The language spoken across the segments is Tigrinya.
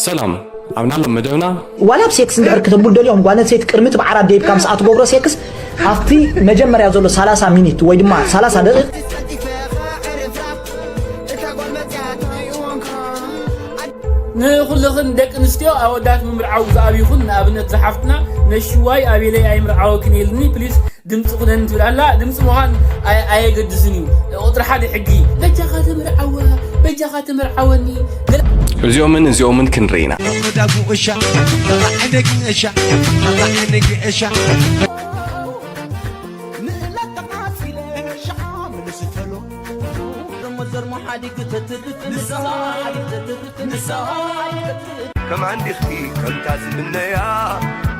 ሰላም፣ ኣብ ናሎም መደብና ዋላ ኣብ ሴክስ እንድሕር ክተብሉ ደልዮም ጓል ኣንስተይቲ ቅድሚ እቲ ብዓራት ደይብካ ምስኣ ትገብሮ ሴክስ ኣብቲ መጀመርያ ዘሎ ሰላሳ ሚኒት ወይ ድማ ሰላሳ ደቂቕ ንኹልኽን ደቂ ኣንስትዮ ኣወዳት ምምርዓው ዝኣብይኹን ንኣብነት ዝሓፍትና ነሽዋይ ኣቤለይ ኣይምርዓወክን የልኒ ፕሊስ ድምፂ ኩነን ትብል ኣላ ድምፂ ምዃን ኣየገድስን እዩ ቁፅሪ ሓደ ሕጊ በጃኻ ተምርዓዋ በጃኻ ተምርዓወኒ እዚኦምን እዚኦምን ክንርኢ ኢና። ከማን ዲኽቲ ከምታ ዝምነያ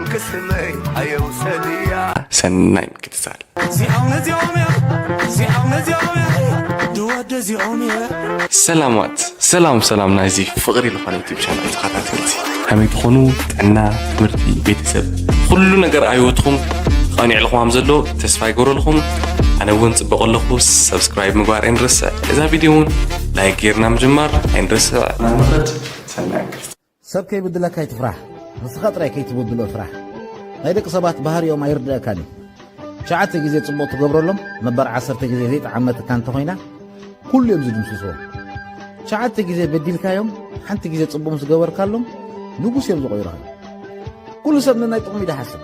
እንክስመይ ኣየውሰድያ ሰናይ ምክትታል። እዚኦም ነዚኦም እዮም እዚኦም ነዚኦም እዮም ድወደ እዚኦም እዮም ሰላማት ሰላም ሰላም ናይዚ ፍቕሪ ዝኾነ ዩቲብ ቻናል ተኸታተልቲ ከመይ ትኾኑ? ጥዕና፣ ትምህርቲ፣ ቤተሰብ ኩሉ ነገር ኣብ ህይወትኹም ቐኒዕልኹም ከም ዘሎ ተስፋ ይገብረልኹም። ኣነ እውን ፅበቕ ኣለኹ። ሰብስክራይብ ምግባር ኣይንረስዕ። እዛ ቪድዮ እውን ላይክ ጌርና ምጅማር ኣይንረስዕ። ናንኸድ ሰናይ እንክልቲ ሰብ ከይብድለካ ኣይትፍራሕ፣ ንስኻ ጥራይ ከይትብድሎ ፍራሕ። ናይ ደቂ ሰባት ባህሪኦም ኣይርድኣካን እዩ። ትሽዓተ ግዜ ጽቡቕ ትገብረሎም፣ መበር ዓሰርተ ግዜ ዘይጠዓመትካ እንተኾይና፣ ኩሉ እዮም ዝድምስስዎ። ትሽዓተ ግዜ በዲልካዮም፣ ሓንቲ ግዜ ጽቡቕ ምስ ገበርካሎም፣ ንጉስ እዮም ዝቖይሩኻ። ኩሉ ሰብ ነናይ ጥቕሙ እዩ ዝሓስብ።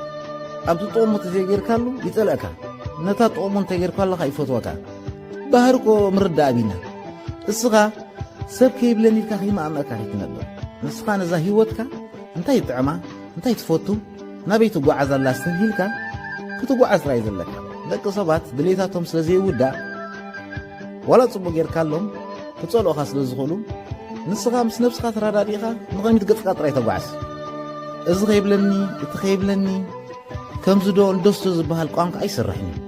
ኣብቲ ጥቕሙ ተዘይጌርካሉ ይጸልእካ፣ ነታ ጥቕሙ እንተጌርካለኻ ይፈትወካ። ባህሪ እኮ ምርዳእ ኣቢና። እስኻ ሰብ ከይብለኒ ኢልካ ከይመኣመእካ ከይትነብር። ንስኻ ነዛ ህይወትካ እንታይ ይጥዕማ፣ እንታይ ትፈቱ፣ ናበይ ትጓዓዝ ኣላ ስተብሂልካ ክትጓዓዝ ጥራይ ዘለካ። ደቂ ሰባት ድሌታቶም ስለ ዘይውዳእ ዋላ ጽቡቕ ጌርካሎም ክጸልኡኻ ስለ ዝኽእሉ ንስኻ ምስ ነብስኻ ተረዳዲእኻ ንቕድሚት ገጽካ ጥራይ ተጓዓዝ። እዚ ከይብለኒ፣ እቲ ከይብለኒ፣ ከምዚ ዶ እንደሱ ዝበሃል ቋንቋ ኣይሰርሕን እዩ።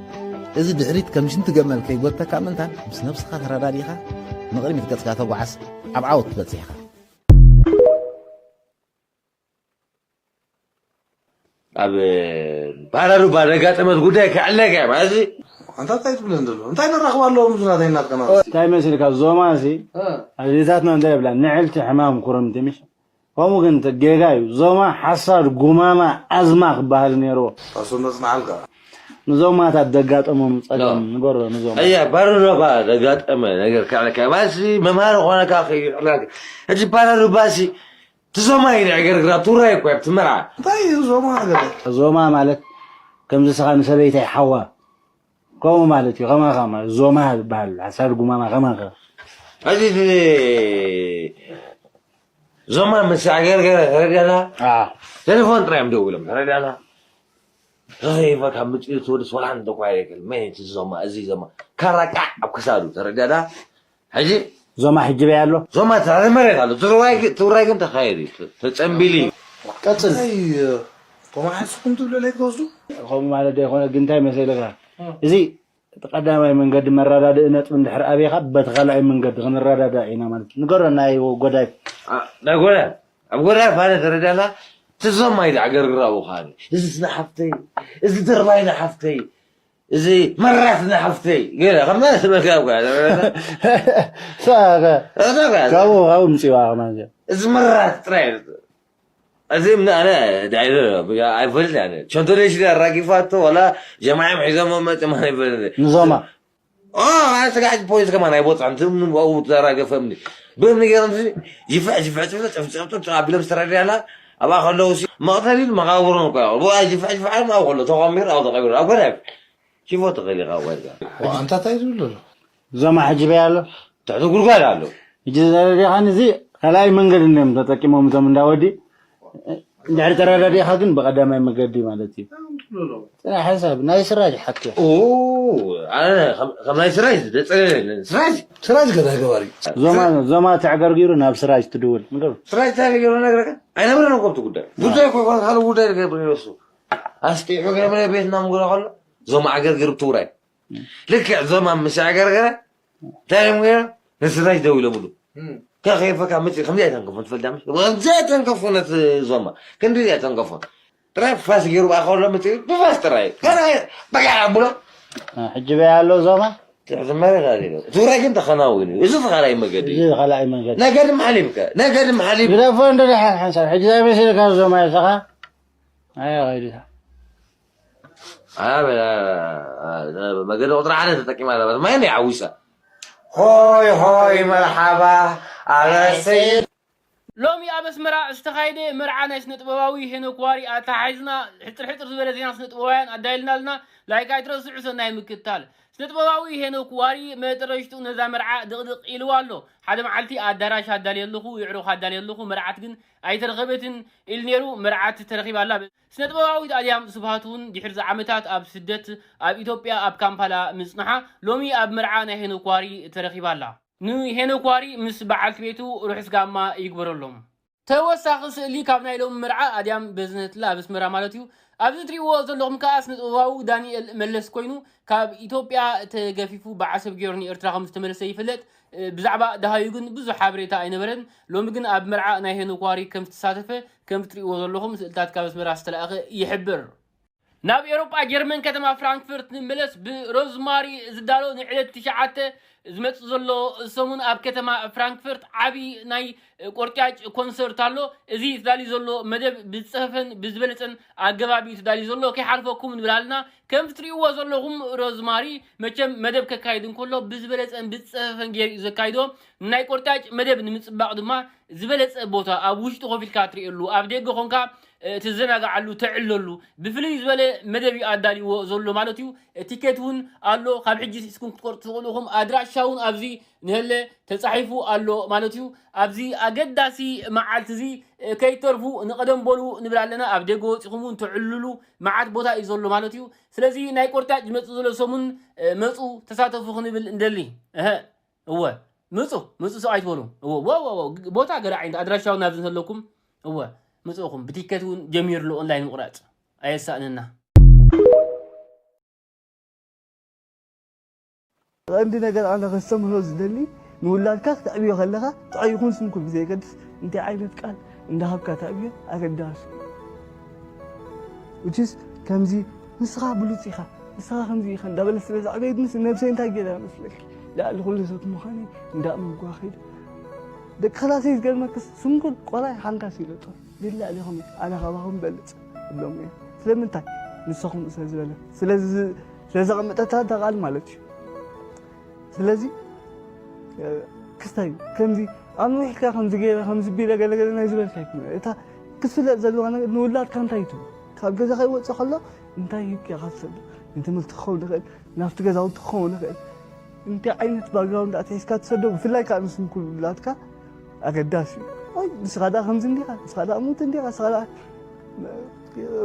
እዚ ድሕሪት ከም ሽንቲ ገመል ከይጎተካ ምእንታን ምስ ነብስኻ ተረዳዲእኻ ንቕድሚት ገጽካ ተጓዓዝ ኣብ ዓወት ትበጽሕ ኢኻ። ኣብ ባራሩባ ዘጋጠመት ጉዳይ ከዕለካ እያ ማለት እዚ ኣንታ እንታይ ትብለን ዘሎ እንታይ ነራኽብ ኣለዎም ብዙ ናተይ እናትቀና እንታይ መሲልካ ዞማ ሲ ኣዴታትና እንታይ ይብላ ንዕልቲ ሕማም ኩርምቲ ምሽ ከምኡ ግን ጌጋ እዩ ዞማ ሓሳድ ጉማማ ኣዝማ ክበሃል ነይርዎ ታሶ መጽናዓልካ ንዞማታት ዘጋጠሞም ጸገም ንገሮ ንዞማ ኣያ ባራሩባ ዘጋጠመ ነገር ከዕለካ ማለት መምሃሪ ኾነካ ከይዕላክ እዚ ባራሩባ ሲ ትዞማ ይንዕገርግራ ትውራይ እኮ እያ ትመርዓ እንታይ እዩ ዞማ ገለ ዞማ ማለት ከምዚ ስኻ ንሰበይታይ ሓዋ ከምኡ ማለት እዩ ከማኻ ማለት ዞማ ዝበሃል ሓሳድ ጉማማ ከማኻ እዚ ዞማ ምስ ኣገርገረ ተረዳና ቴሌፎን ጥራይ እዮም ደው ኢሎም ተረዳና ረኺበ ካብ ምፅኡ ትወድስ ወላ ሓንቲ እኳ የክል መን እቲ ዞማ እዚ ዞማ ካራቃዕ ኣብ ክሳዱ ተረዳና ሕጂ ዞማ ሕጂ በይ ኣሎ ዞማ ትራሪ መሬት ኣሎ ትግራይ ትግራይ ግን ተኻየድ እዩ ተፀንቢሊ እዩ ቀፅል ተማሓስኩም ትብለለይ ትወስዱ ከምኡ ማለት ዘይኮነ ግን እንታይ መሰለካ እዚ እቲ ቀዳማይ መንገዲ መረዳድኢ ነጥቢ እንድሕር ኣብኻ በቲ ካልኣይ መንገዲ ክንረዳዳእ ኢና ማለት እዩ ንገሮ ናይ ጎዳይ ናይ ጎዳይ ኣብ ጎዳይ ፋነ ተረዳና ትዞም ኣይዳ ገርግራ ብኻኒ እዚ ዝሓፍተይ እዚ ድርባይ ዝሓፍተይ እዚ መራት ንሓፍተይ ገለ ከም ማለት መልካ እኮ ካብኡ ካብኡ ምፅዋ ማለት እዩ እዚ መራት ጥራይ እዚ ምን ኣነ ዳይረ ኣይፈልጥ ያለ ቸንቶሌሽን ኣራጊፋቶ ወላ ጀማዓ ሒዞሞ መጽ ማን ይፈልጥ ንዞማ ኣነ ስጋዕ ፖሊስ ከማን ኣይቦፅዕን ትምኑ ብኡ ተራገፈምኒ ብእምኒ ገይሮም ይፍዕ ይፍዕ ትብሎ ጨፍጨፍጡ ኣቢሎም ዝተረዳያና ኣብኣ ከለዉ መቕተሊን መቓብሮን እኮ ብኣ ይፍዕ ይፍዕ ኣብኡ ከሎ ተቐሚሩ ኣብኡ ተቐቢሩ ኣብ ገዳይ ሽፎ ተኸሊኻ ወዛ ኣንታ እንታይ ዝብል ዘሎ ዞማ ሕጂ በይ ኣሎ ትሕቲ ጉድጓድ ኣሎ ሕጂ ተረዲኻኒ እዚ ካልኣይ መንገዲ እዮም ተጠቂሞም እቶም እንዳወዲ እንድሕር ተረዳዲእኻ ግን ብቐዳማይ መገዲ ማለት እዩ ጥራሕ ሓሳብ ናይ ስራጅ ሓቂ ኣነ ከም ናይ ስራጅ ደፀለለ ስራጅ ስራጅ ገዛ ገባሪ ዞማ ዞማ ተዕገርጊሩ ናብ ስራጅ ትድውል ንገሩ ስራጅ እንታይ ገይሩ ነግረካ ኣይነበረን እኮ እቲ ጉዳይ ጉዳይ እኮ ይኮን ካልእ ጉዳይ ገይሩ ነሱ ኣስጢሑ ገይሩ ቤትና ምጉዳ ከሎ ዞማ ዓገርጊሩ ትውራይ ልክዕ ዞማ ምስ ኣገርገረ እንታይ እዮም ገይሮም ንስራጅ ደው ኢሎምሉ ከኸይፈካ መፅእ ከምዚ ኣይተንከፎን ትፈልዳ ምሽ ከምዚ ኣይተንከፎ ነቲ ዞማ ክንዲ ኣይተንከፎ ጥራይ ፋስ ገይሩ ብኣ ከሎ መፅእ ብፋስ ጥራይ በቃ ኣብሎ ሕጂ በይ ኣሎ ዞማ ትሕቲ መሬት ኣሊሉ። ትግራይ ግን ተኸናዊኑ እዩ። እዚ እቲ ካልኣይ መገዲ እዩ። እዚ ካልኣይ መገዲ። ናይ ገድም ሓሊፍከ? ናይ ገድም ሓሊፍ ግደፎ እንዶ ደሓን ሓንሳብ። ሕጂ ዛይ መሲልካ ዞማ ኣለኻ። ኣይ ኸይዱታ። መገዲ ቁፅሪ ሓደ ተጠቂማ ነበረት። ማይ ናይ ዓዊሳ። ሆይ ሆይ መርሓባ ኣረ ሰይድ። ሎሚ ኣብ ኣስመራ ዝተኻየደ መርዓ ናይ ስነ ጥበባዊ ሄኖክ ዋሪ ኣተሓሒዝና ሕፅር ሕፅር ዝበለ ዜና ስነ ጥበባውያን ኣዳይልና ኣለና። ላይክ ኣይትረስዑ ሰናይ ምክታል። ስነ ጥበባዊ ሄኖክ ዋሪ መጠረሽትኡ ነዛ መርዓ ድቕድቕ ኢልዋ ኣሎ። ሓደ መዓልቲ ኣዳራሽ ኣዳልየ ኣለኹ፣ የዕሩኽ ኣዳልየ ኣለኹ፣ መርዓት ግን ኣይተረኸበትን ኢሉ ነይሩ። መርዓት ተረኺባ ኣላ። ስነ ጥበባዊት ኣድያም ስብሃት እውን ድሕሪ ዓመታት ኣብ ስደት ኣብ ኢትዮጵያ ኣብ ካምፓላ ምጽንሓ ሎሚ ኣብ መርዓ ናይ ሄኖክ ዋሪ ተረኺባ ኣላ። ንሄኖክ ዋሪ ምስ በዓልቲ ቤቱ ርሑስ ጋማ ይግበረሎም። ተወሳኺ ስእሊ ካብ ናይ ሎሚ መርዓ ኣድያም በዝነትላ ኣብ ኣስመራ ማለት እዩ። ኣብዚ ትሪእዎ ዘለኹም ከኣ ስነ ጥበባዊ ዳንኤል መለስ ኮይኑ ካብ ኢትዮጵያ ተገፊፉ ብዓሰብ ገይሩ ንኤርትራ ከም ዝተመለሰ ይፍለጥ። ብዛዕባ ደሃዩ ግን ብዙሕ ሓበሬታ ኣይነበረን። ሎሚ ግን ኣብ መርዓ ናይ ሄኖክ ዋሪ ከም ዝተሳተፈ ከም ትሪእዎ ዘለኹም ስእልታት ካብ ኣስመራ ዝተላእኸ ይሕብር። ናብ ኤውሮጳ ጀርመን ከተማ ፍራንክፈርት ንምለስ ብሮዝማሪ ዝዳሎ ንዕለት ትሽዓተ ዝመጽእ ዘሎ ሰሙን ኣብ ከተማ ፍራንክፈርት ዓቢ ናይ ቆርጫጭ ኮንሰርት ኣሎ። እዚ ተዳልዩ ዘሎ መደብ ብዝጸፈፈን ብዝበለጸን ኣገባብ እዩ ተዳልዩ ዘሎ። ከይሓልፈኩም ንብል ኣለና። ከም ትሪእዎ ዘለኹም ሮዝማሪ መቸም መደብ ከካይድ እንከሎ ብዝበለጸን ብዝጸፈፈን ገይሩ እዩ ዘካይዶ። ናይ ቆርጫጭ መደብ ንምጽባቕ ድማ ዝበለጸ ቦታ ኣብ ውሽጢ ኮፍ ኢልካ ትርእየሉ፣ ኣብ ደገ ኮንካ ትዘናግዓሉ፣ ተዕለሉ። ብፍልይ ዝበለ መደብ እዩ ኣዳልይዎ ዘሎ ማለት እዩ። ቲኬት እውን ኣሎ፣ ካብ ሕጂ ስሒዝኩም ክትቆርጹ ትኽእሉ ኢኹም። ኣድራሻ እውን ኣብዚ ንሀለ ተጻሒፉ ኣሎ ማለት እዩ። ኣብዚ ኣገዳሲ መዓልቲ እዚ ከይተርፉ ንቐደም በሉ ንብል ኣለና። ኣብ ደገ ወጺኹም እውን ተዕልሉ፣ መዓት ቦታ እዩ ዘሎ ማለት እዩ። ስለዚ ናይ ቆርጫጭ ዝመጽእ ዘሎ ሰሙን መጹ፣ ተሳተፉ ክንብል እንደሊ። እወ ምጹ ምጹ ስቕ ኣይትበሉ። እወ ወ ወ ወ ግ- ቦታ ገለ ዓይነት ኣድራሻውን ኣብዚ እንተለኩም እወ ምጽእኹም ብቲከት እውን ጀሚርሉ ኦንላይን ምቑራጽ ኣየሳእነና። ቀንዲ ነገር ኣነ ከስተምህሮ ዝደሊ ንውላድካ ክተዕብዮ ከለኻ ጥዑይ ይኹን ስንኩል ብዘየገድስ እንታይ ዓይነት ቃል እንዳሃብካ ተዕብዮ ኣገዳሲ። ውችስ ከምዚ ንስኻ ብሉፅ ኢኻ ንስኻ ከምዚ ኢኻ እንዳበለ ስለ ዘዕበየት ምስ ነብሰይ እንታይ ገይረ መስለኪ ልዕሊ ኩሉ ሰብ ምዃነይ እንዳእመንኩዋ ከይደ። ደቂ ክላሰይ ዝገርመክስ ስንኩል ቆላይ ሓንካስ ይለጦ ሊላ ዲኹም ኣነ ካባኹም በልፅ እብሎም እየ። ስለምንታይ ንስኹም ስለ ዝበለ ስለ ዘቐመጠታ እታ ቃል ማለት እዩ። ስለዚ ክስታይ ከምዚ ኣብ ነዊሕካ ከምዚ ገይረ ከምዚ ቢለ ገለገለ ናይ ዝበልካ ይኮነ እታ ክትፍለጥ ዘለዋ ነገር ንውላድካ እንታይ ትብል ካብ ገዛ ከይወፅእ ከሎ እንታይ ሂብካ ኢኻ ትሰዶ ንትምህርቲ ክኸውን ይኽእል ናብቲ ገዛውቲ ክኸውን ይኽእል እንታይ ዓይነት ባክግራውንድ ኣትሒዝካ ትሰዶ ብፍላይ ከዓ ንስንኩል ውላድካ ኣገዳሲ እዩ ወይ ንስኻ ደኣ ከምዚ እንዲኻ ንስኻ ደኣ ሙት እንዲኻ ንስኻ ደኣ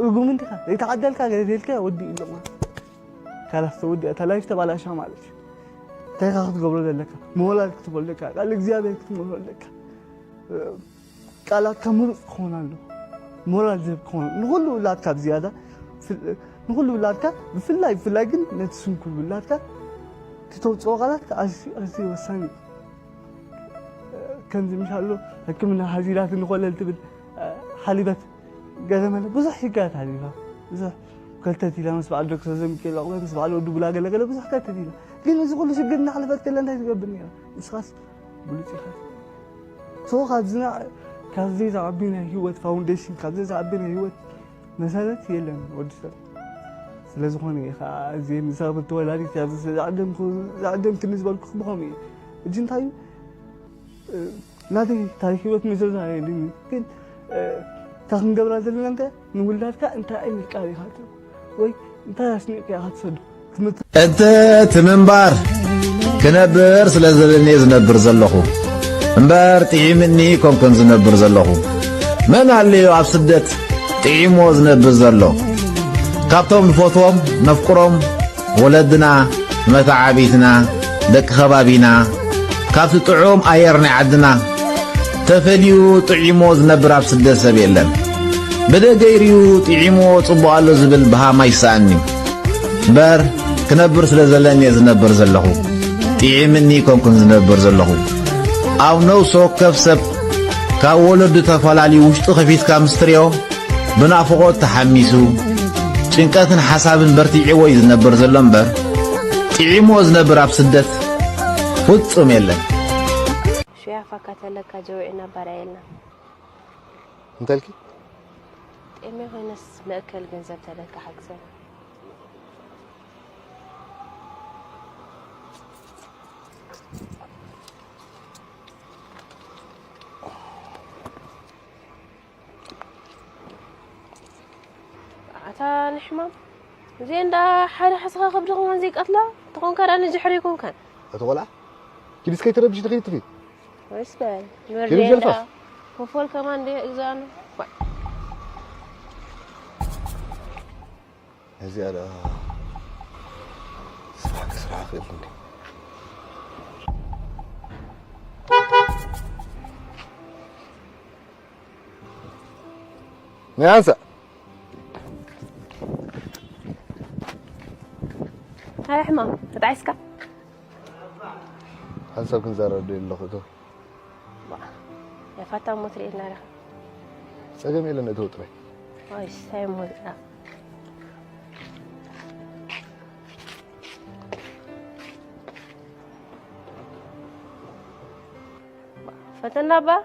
ርጉም እንዲኻ ዘይተዓደልካ ገለ ተልካ ወዲ ኢሎም ካላስ ተወዲኣ እታ ላይፍ ተባላሻ ማለት እዩ እንታይ ኢኻ ክትገብሮ ዘለካ ምወላድ ክትበሎ ኣለካ ቃል እግዚኣብሔር ክትመሮ ኣለካ ቃላትካ ምሩፅ ክኾን ኣሎ ሞራል ዝህብ ክኾን ንኩሉ ውላድካ ብዝያዳ ንኩሉ ውላድካ ብፍላይ ብፍላይ ግን ነቲ ስንኩል ውላድካ ክተውፅኦ ቃላት ኣዝዩ ኣዝዩ ወሳኒ እዩ ከምዚ ምሻሎ ሕክምና ሓዚላት ንኮለል ትብል ሓሊበት ገለ መለ ብዙሕ ሽግራት ሓሊፋ ብዙሕ ከልተት ኢላ ምስ በዓል ዶክተር ዘሚካኤል ዕቑበት ምስ በዓል ወዲ ቡላ ገለ ገለ ብዙሕ ከልተት ኢላ ግን እዚ ኩሉ ሽግር እናሕለፈት ከላ እንታይ ትገብር ነራ ንስኻስ ብሉፅ ኢኻ ሶ ካብዚ ካብዚ ዝዓቢ ናይ ህይወት ፋውንዴሽን ካብዚ ዝዓቢ ናይ ህይወት መሰረት የለን ወዲ ሰብ ስለ ዝኾነ እዩ ከዓ እዚ ንሰብ ተወላዲት ኣብዚ ዝዓደምኩ ዝዓደምክኒ ዝበልኩ ብኸምኡ እዩ እጂ እንታይ እዩ ናተይ ታሪክ ህይወት መዘዛ የድኒ ግን እታ ክንገብራ ዘለና እንተ ንውላድካ እንታይ ዓይነት ቃል ኢኻ ትህብ ወይ እንታይ ኣስኒቕካ ኢኻ ትሰዱ ክትምት እቲ እቲ ምንባር ክነብር ስለ ዘለኒ ዝነብር ዘለኹ እምበር ጥዒምኒ ኮንኩን ዝነብር ዘለኹ መን ኣለዮ ኣብ ስደት ጥዒሞ ዝነብር ዘሎ ካብቶም ንፈትዎም ነፍቅሮም ወለድና መተዓቢትና ደቂ ከባቢና ካብቲ ጥዑም ኣየር ናይ ዓድና ተፈልዩ ጥዒሞ ዝነብር ኣብ ስደት ሰብ የለን። ብደገ ይርዩ ጥዒሞ ጽቡቕ ኣሎ ዝብል ብሃም ኣይሰኣንዩ። እምበር ክነብር ስለ ዘለኒ እየ ዝነብር ዘለኹ። ጥዒምኒ ኮንኩን ዝነብር ዘለኹ። ኣብ ነውሲ ወከፍ ሰብ ካብ ወለዱ ተፈላልዩ ውሽጡ ከፊትካ ምስ ትሪኦ ብናፍቖት ተሓሚሱ ጭንቀትን ሓሳብን በርቲዕዎ እዩ ዝነብር ዘሎ እምበር ጥዒሞ ዝነብር ኣብ ስደት ፍጹም የለን። ሹያ ፋካ ተለካ ጀውዒና ባርያ የልና እንተልኪ ጤሜ ኮይነስ መእከል ገንዘብ ተለካ ሓግዘና። ኣታ ንሕማም እዚ እንዳ ሓደ ሓስኻ ከብድኹም ዘይቀትላ ተኾንካ ዳ ንጅሕሪ ይኮንካን እቲ ቆልዓ ኪዲስ ከይትረብሽ ትኽእል ትኽእል ወይስ በል ጀልፋፍ። ፎፎል ከማን እንደ እግዛኑ እዚኣ ደኣ ስራሕ ክስራሕ ክእል እንዲ ናይ ኣንሳ ኣረ ሕማም ተጣዒስካ ሓንሳብ ክንዛረብ ዶ ኣለኹ እቶ ያፋታ ሞት ርኤልና ዲኻ ጸገም የለን እቶ ጥራይ ኦይ ሳይ ሞት ፈተና ባ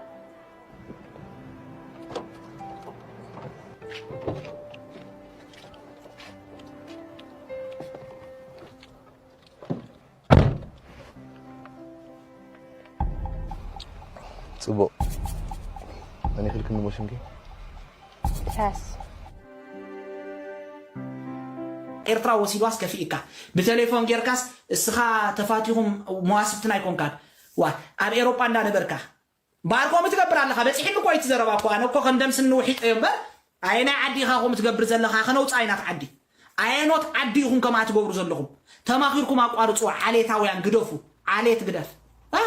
ጽቡቕ መን ይኽልክኒ ሞሽንኪ ሳስ ኤርትራ ወሲድዋስ ከፊእካ ብቴሌፎን ጌርካስ እስኻ ተፋቲኹም መዋስብትና ኣይኮንካን ዋ ኣብ ኤሮጳ እንዳነበርካ ባር ከምኡ ትገብር ኣለኻ በፂሕኒ እኮ እቲ ዘረባ እኮ ኣነ እኮ ከም ደምስኒ ውሒጠዮ እምበር ኣየናይ ዓዲ ኢኻ ከምኡ ትገብር ዘለኻ ከነውፃእ ኢና እቲ ዓዲ ኣየኖት ዓዲ ኢኹም ከምኣ ትገብሩ ዘለኹም ተማኺርኩም ኣቋርፅዎ ዓሌታውያን ግደፉ ዓሌት ግደፍ እ?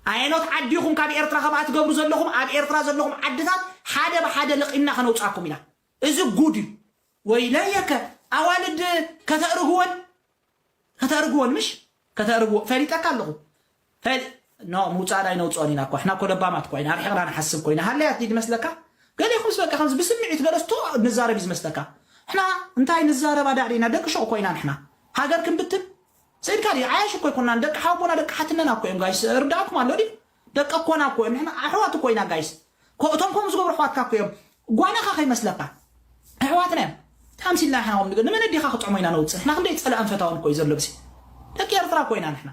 ኣየኖት ዓዲ ኢኹም ካብ ኤርትራ ከምኣ ትገብሩ ዘለኹም ኣብ ኤርትራ ዘለኹም ዓድታት ሓደ ብሓደ ለቒምና ከነውፃኩም ኢና እዚ ጉድ እዩ ወይለየከ ኣዋልድ ከተእርግወን ከተእርግወን ምሽ ከተእርግዎ ፈሊጠካ ኣለኹ ፈል ኖ ምውፃእ ዳይ ነውፅኦን ኢና እኮ ሕና እኮ ለባማት እኮ ኢና ርሒቕና ንሓስብ ኮይና ሃለያት ድዩ ዝመስለካ ገሌኹምስ በቃ ከምዚ ብስምዒት ገለስቶ ንዛረብ እዩ ዝመስለካ ሕና እንታይ ንዛረብ ኣዳዕዲና ደቂ ሸቕ ኮይና ንሕና ሃገር ክንብትን ስኢድካ ድዩ ዓያሽ እኮ ኣይኮናን ደቂ ሓቦና ደቂ ሓትነና እኮ እዮም ጋይስ ርዳእኩም ኣሎ ድዩ ደቂ ኣኮና እኮ እዮም ንሕና ኣሕዋት እኮ ኢና ጋይስ እቶም ከምኡ ዝገብሩ ኣሕዋትካ እኮ እዮም ጓናኻ ከይመስለካ ኣሕዋትና እዮም ታምሲልና ንሕና ከም ንመን ኣዲኻ ክጥዕሞ ኢና ነውፅእ ንሕና ክንደይ ፀላእን ፈታውን እኮ እዩ ዘሎ ብሲ ደቂ ኤርትራ እኮ ኢና ንሕና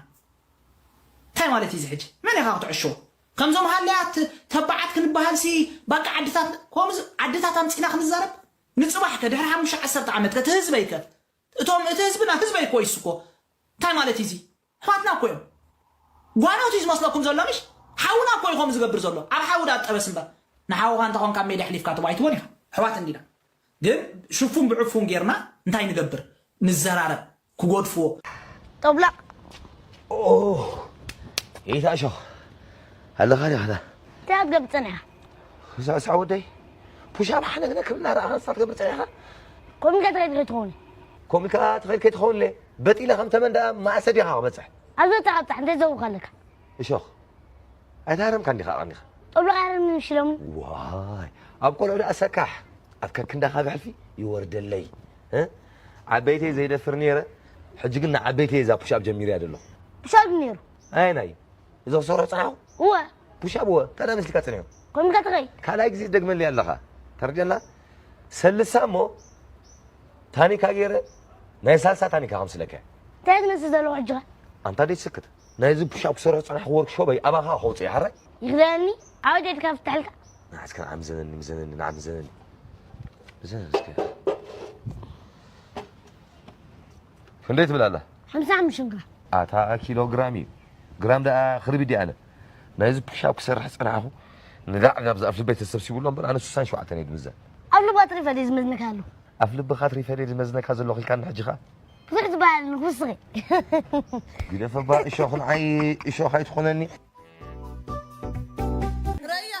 እንታይ ማለት እዩ እዚ ሕጂ መን ኢኻ ክትዕሽዎ ከምዞም ሃለያት ተባዓት ክንበሃል ሲ ባቃ ዓድታት ከምዚ ዓድታት ኣምፂና ክንዛረብ ንፅባሕ ከ ድሕሪ ሓሙሽተ ዓሰርተ ዓመት ከ እቲ ህዝበይ ከ እቶም እቲ ህዝብና ህዝበይ እኮ ይስኮ እንታይ ማለት እዩ እዚ ኣሕዋትና እኮ እዮም ጓኖት እዩ ዝመስለኩም ዘሎ ምሽ ሓውና እኮ እዩ ከምኡ ዝገብር ዘሎ ኣብ ሓዊ ዳ ጠበስ እምበር ንሓውኻ እንተኾንካ ሜዳ ኣሕሊፍካ ትቦ ኣይትቦን ኢኻ ኣሕዋት እንዲና ግን ሽፉን ብዕፉን ጌርና እንታይ ንገብር ንዘራረብ ክጎድፍዎ ጠብላቕ ይታ እሾኽ ኣለኻ ዲኻ እንታይ ክትገብር ጸኒሕካ ስዕስዕ ወደይ ፑሻፕ ሓነግነ ክብልና ረኣኻ ንሳ ትገብር ጸኒሕካ ኮሚካ ትኸይድ ከይትኸውን ኮሚካ ትኸይድ ከይትኸውን ለ በጢለ ከም ተመን ደኣ ማእሰ ዲኻ ክበጽሕ ኣብ ዘተቐጥሕ እንታይ ዘውካ ኣለካ እሾኽ ኣይተሃረምካ እንዲኻ ኣቐኒኻ ጠብላቕ ያረምኒ ምሽለሙ ዋይ ኣብ ቆልዑ ደኣ ሰካሕ ኣብ ከክንዳኻ ብሕልፊ ይወርደለይ እ? ዓበይተይ ዘይደፍር ነይረ ሕጂ ግን ንዓበይተይ እዛ ፑሻፕ ጀሚርያ ደለኹ ፑሻፕ ነይሩ ኣየናይ እዚ ክሰርሖ ፀናሕኹ እወ ፑሻፕ እወ እንታይ ደኣ መስልካ ፀኒሑ ኮምካ ትኸይ ካልኣይ ግዜ ትደግመለይ ኣለኻ ተረድአና ሰልሳ እሞ ታኒካ ገይረ ናይ ሳልሳ ታኒካ ከምስለካ እንታይ ትመስል ዘለኹ ሕጂ ኸ ኣንታ ደይ ትስክት ናይዚ ፑሻፕ ክሰርሖ ዝፀናሕኩ ወርክሾፐይ ኣባኻ ከውፅእ እየ ሓራይ ይኽደነኒ ዓወት የድካ ፍትሐልካ ንዓስከ ንዓምዘነኒ ምዘነኒ ንዓምዘነኒ ምዘነኒ እስከ ክንደይ ትብል ኣላ ሓምሳ ሓሙሽተ ግራም ኣታ ኪሎ ግራም እዩ ግራም ደኣ ክርቢት ኣነ ናይዚ ፑሻፕ ክሰርሕ ዝፀናሕኹ ንዳዕ ናብ ዝኣፍ ልበይ ተሰብሲቡ ኣሎ እምበር ኣነ ስሳን ሸውዓተን እየ ዝምዘን ኣብ ልባ ትሪፈ ድዩ ዝመዝነካ ኣሎ ኣፍ ልብኻ ትሪፈ ድየ ዝመዝነካ ዘለኹ ኢልካኒ ሕጂ ኸ ብዙሕ ዝበሃል ንክውስኺ ግደፈ እባ እሾኽ ንዓይ እሾኽ ኣይትኾነኒ ረያ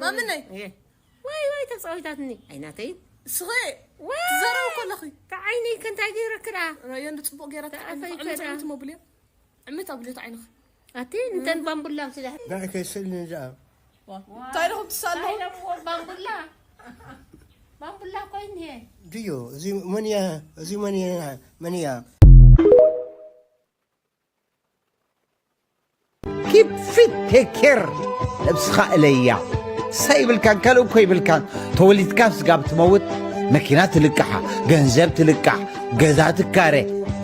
ማምነይ ወይ ወይ ተፃዊታትኒ ኣይናተይ ስኸ ትዘረው ከለኺ ተዓይነይ ከንታይ ገይረክዳ ረዮ ንፅቡቅ ገይራ ተዓይነይ ዕምት ዕምት መብልዮ ዕምት ኣብልዮ ተዓይነኺ ኣቲ እንተን ባምቡላ ምስለ እንታይ ከይስእልኒ ደኣ እንታይ ኢኹም ትሳለሙ ባምቡላ ባምቡላ ኮይን እየ ድዮ እዚ መን እያ እዚ መን እያ መን እያ ፊት ቴክ ኬር ነብስኻ እለያ። ሳይ ይብልካን ካልእ እኮ ይብልካን። ተወሊድካ ስጋብ ትመውት መኪና ትልቃሓ፣ ገንዘብ ትልቃሕ፣ ገዛ ትካረ።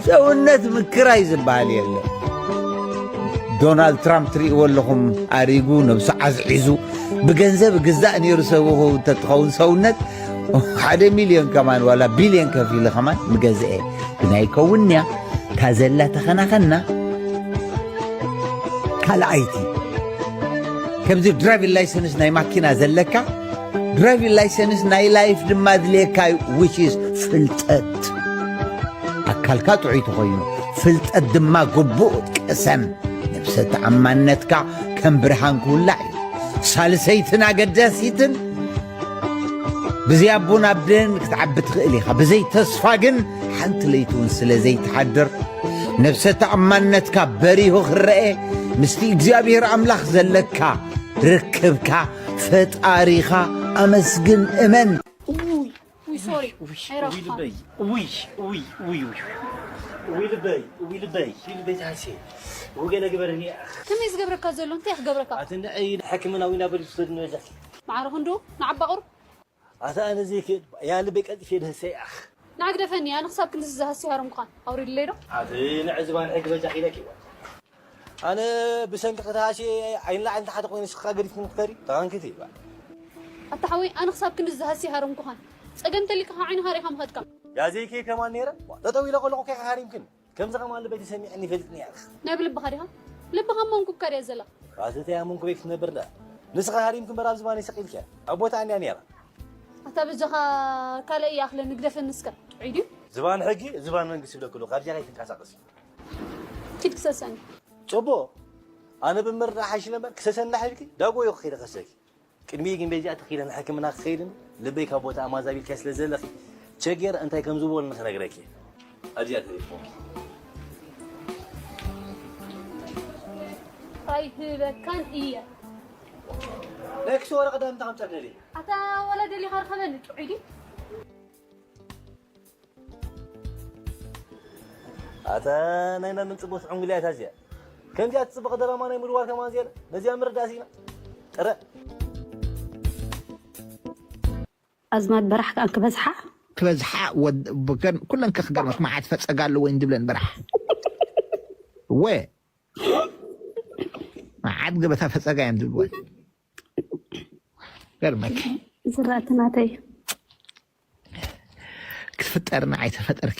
ሰውነት ምክራይ ዝበሃል የለ። ዶናልድ ትራምፕ ትርእይዎ ኣለኹም፣ ኣሪጉ ነብሱ ዓዝዒዙ። ብገንዘብ ግዛእ ነይሩ ሰብኹ እንተትኸውን ሰውነት ሓደ ሚልዮን ከማን ዋላ ቢልዮን ከፊሉ ከማን ምገዝአ። ብናይ ከውንያ ታዘላ ተኸናኸና። ካልኣይቲ፣ ከምዚ ድራይቪን ላይሰንስ ናይ ማኪና ዘለካ፣ ድራይቪን ላይሰንስ ናይ ላይፍ ድማ ድልየካ እዩ፣ which is ፍልጠት። ኣካልካ ጥዑይ ተኾይኑ፣ ፍልጠት ድማ ግቡእ ቅሰም። ነብሰ ተኣማንነትካ ከም ብርሃን ክውላዕ እዩ። ሳልሰይትን ኣገዳሲትን፣ ብዘይ ኣቦን ኣደን ክትዓቢ ትኽእል ኢኻ። ብዘይ ተስፋ ግን ሓንቲ ለይቲ እውን ስለ ዘይትሓድር፣ ነብሰ ተኣማንነትካ በሪሁ ክረአ፣ ምስቲ እግዚኣብሔር ኣምላኽ ዘለካ ርክብካ፣ ፈጣሪኻ ኣመስግን፣ እመን። ውይ ውይ ሶሪ ኣይረኽኻን። ውይ ውይ ውይ ውይ ውይ ውይ ልበይ ውይ ልበይ ውይ ልበይ ታሲ ውገለ ግበረኒ ኣኽ ከመይ ዝገብረካ ዘሎ እንታይ ክገብረካ? ኣትንዕይ ሕክምና ዊና በሪሱ ሰድኒ በጃ ማዕረ ክንዱ ንዓባ ቁሩብ ኣታ ኣነ ዘይክእል ያ ልበይ ቀልጥፌ ደህሰይ ኣኽ ንዓግደፈኒ ኣነ ክሳብ ክንድዚ ዝሃሲ ሃረምኩኻን ኣውሪድለይ ዶ? ኣቲ ንዕዝባን ሕጊ በጃ ኪለኪ ኣነ ብሰንኪ ከተሃሲ ዓይንላ ዓይንቲ ሓደ ኮይኑ ስኻ ገዲፍኩም ክትከዲ ተኻንክቲ ይባል ኣታ ሓወይ ኣነ ክሳብ ክንድዚ ዝሃሲ ሃረምኩኻን ጸገም ተሊካ ካብ ዓይንኻ ሪኻ ምኸድካ ያ ዘይከይ ከማን ነይረ ጠጠው ኢለ ከለኹ ከይካ ሃሪምክን ከምዚ ከማን ልበይ ተሰሚዐኒ ይፈልጥኒ እያ ናይ ብልብኻ ዲኻ? ልብኻ እሞ እንኩብካ ድያ ዘላ ራስተ ያሙን ኩቤክ ትነብር ዳ ንስኻ ሃሪምክን በራብ ዝባነይ ሰቂልካ ኣብ ቦታ እንያ ነይራ ኣታ በጃኻ ካልእ ይኣኽለኒ ግደፈኒ እስከ ጥዑይ ድዩ? ዝባን ሕጊ ዝባን መንግስቲ ይብለክሉ ካብዚኣ ከይትንቀሳቀስ ኪድ ክሰሰኒ ጽቡቕ ኣነ ብምርዳ ሓይሽ ነበር ክሰሰኒ ዳሕልኪ ዳጎ ይኹ ከይደ ከሰኪ ቅድሚ ግን በዚኣ ተኺለ ንሕክምና ክኸይድን ልበይ ካብ ቦታ ኣማዛቢልካ ስለ ዘለኺ ቸጌር እንታይ ከም ዝበሉ ንኽነግረኪ ኣብዚኣ ተሪፎ ኣይህበካን እየ ነክሲ ወረቐት ኣምታ ከምፀርነሊ ኣታ ወላ ደሊኻ ርኸበኒ ጥዑይ ድዩ ኣታ ናይ መን ጽቡት ዕንጉልያ እታ እዚኣ ከምዚኣ ትጽብቕ ደራማ ናይ ምድዋር ከማን ዝየለ ነዚኣ ምርዳእ ሲና ጥረ ኣዝማድ በራሕ ከኣ ክበዝሓ ክበዝሓ ወድ- ብገን- ኩለን ከክገርመክ መዓት ፈጸጋ ኣለዎ ይንድብለን በራሕ እወ መዓት ገበታ ፈጸጋ እዮም ዝብልወን ገርመክ ዝራእቲ ናተይ ክትፍጠርና ኣይተፈጠርኪ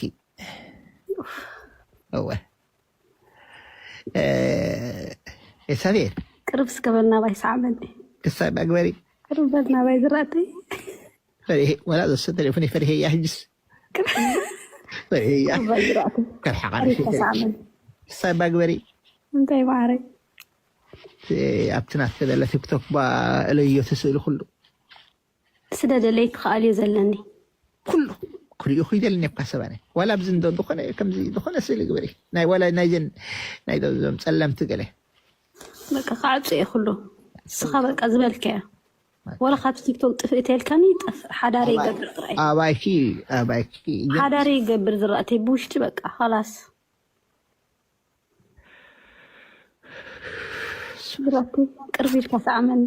እወ ኤሳቤል ቅርብ እስከ በል ናባይ ሰዓበኒ ክሳብ ኣግበሪ ቅርብ በል ናባይ ዝራእተይ ፈሪሄ ወላ ዘሰ ቴሌፎን ፈሪሄ ያ ህጅስ ፈሪሄ ያ ናባይ ዝራእተይ ከርሓቃ ቅርብ ተሰዓበኒ ክሳብ ኣግበሪ እንታይ ማዕረይ ኣብቲ ናትከ ዘለ ቲክቶክ ባ እለዮ ትስእሊ ኩሉ ስደደለይ ክኸኣል እዩ ዘለኒ ኩሉ ክሪኡ ክይደልኒ እኳ ሰባነ ዋላ ኣብዚ እንዶ ዝኾነ ከምዚ ዝኾነ ስእሊ ግበሪ ናይ ዋላ ናይዘን ናይ ዞም ጸለምቲ ገለ በቃ ክዓብፀ እየ ኩሉ ንስኻ በቃ ዝበልከያ ወላ ካብቲ ቲክቶክ ጥፍእ ተልካኒ ጠፍእ ሓዳሪ ይገብር ጥራይ ኣባይኪ ኣባይኪ ሓዳሪ ይገብር ዝራእተይ ብውሽጢ በቃ ኻላስ ዝራእተይ ቅርብ ኢልካ ሰዓመኒ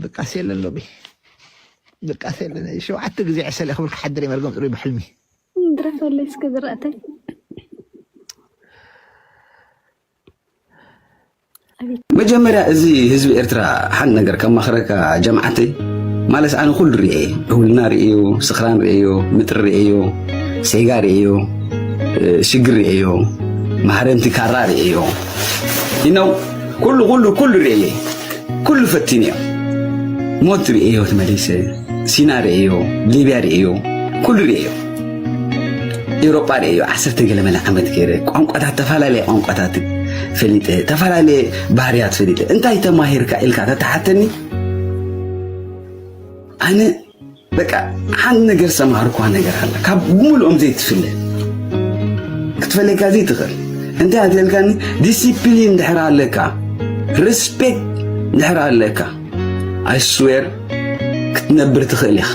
ድቃስ የለን ሎሚ ድቃስ የለን ሸውዓተ ግዜ ዕሰለ ክብል ክሓድር እየ መርገም ፅሩይ ብሕልሚ ድረፈለይ እስከ ዝራእተይ መጀመርያ እዚ ህዝቢ ኤርትራ ሓንቲ ነገር ከማኽረካ ጀምዓተይ ማለት ኣነ ኩሉ ርእየ ዕውልና ርእዮ ስኽራን ርእዮ ምጥሪ ርእዮ ሴጋ ርእዮ ሽግር ርእዮ ማህረምቲ ካራ ርእዮ ኢነው ኩሉ ኩሉ ኩሉ ርእየ ኩሉ ፈቲንዮ ሞት ርእዮ ተመሊሰ ሲና ርእዮ ሊብያ ርእዮ ኩሉ ርእዮ ኤውሮጳ ርእዮ ዓሰርተ ገለ መለ ዓመት ገይረ ቋንቋታት ተፈላለየ ቋንቋታት ፈሊጠ ተፈላለየ ባህርያት ፈሊጠ እንታይ ተማሂርካ ኢልካ ተተሓተኒ ኣነ በቃ ሓንቲ ነገር ዝተማሃርኳ ነገር ኣላ ካብ ብምልኦም ዘይትፍለ ክትፈለካ ዘይትኽእል እንታይ ኣትልካኒ ዲሲፕሊን ድሕር ኣለካ ሪስፔክት ድሕር ኣለካ ኣይስዌር ክትነብር ትኽእል ኢኻ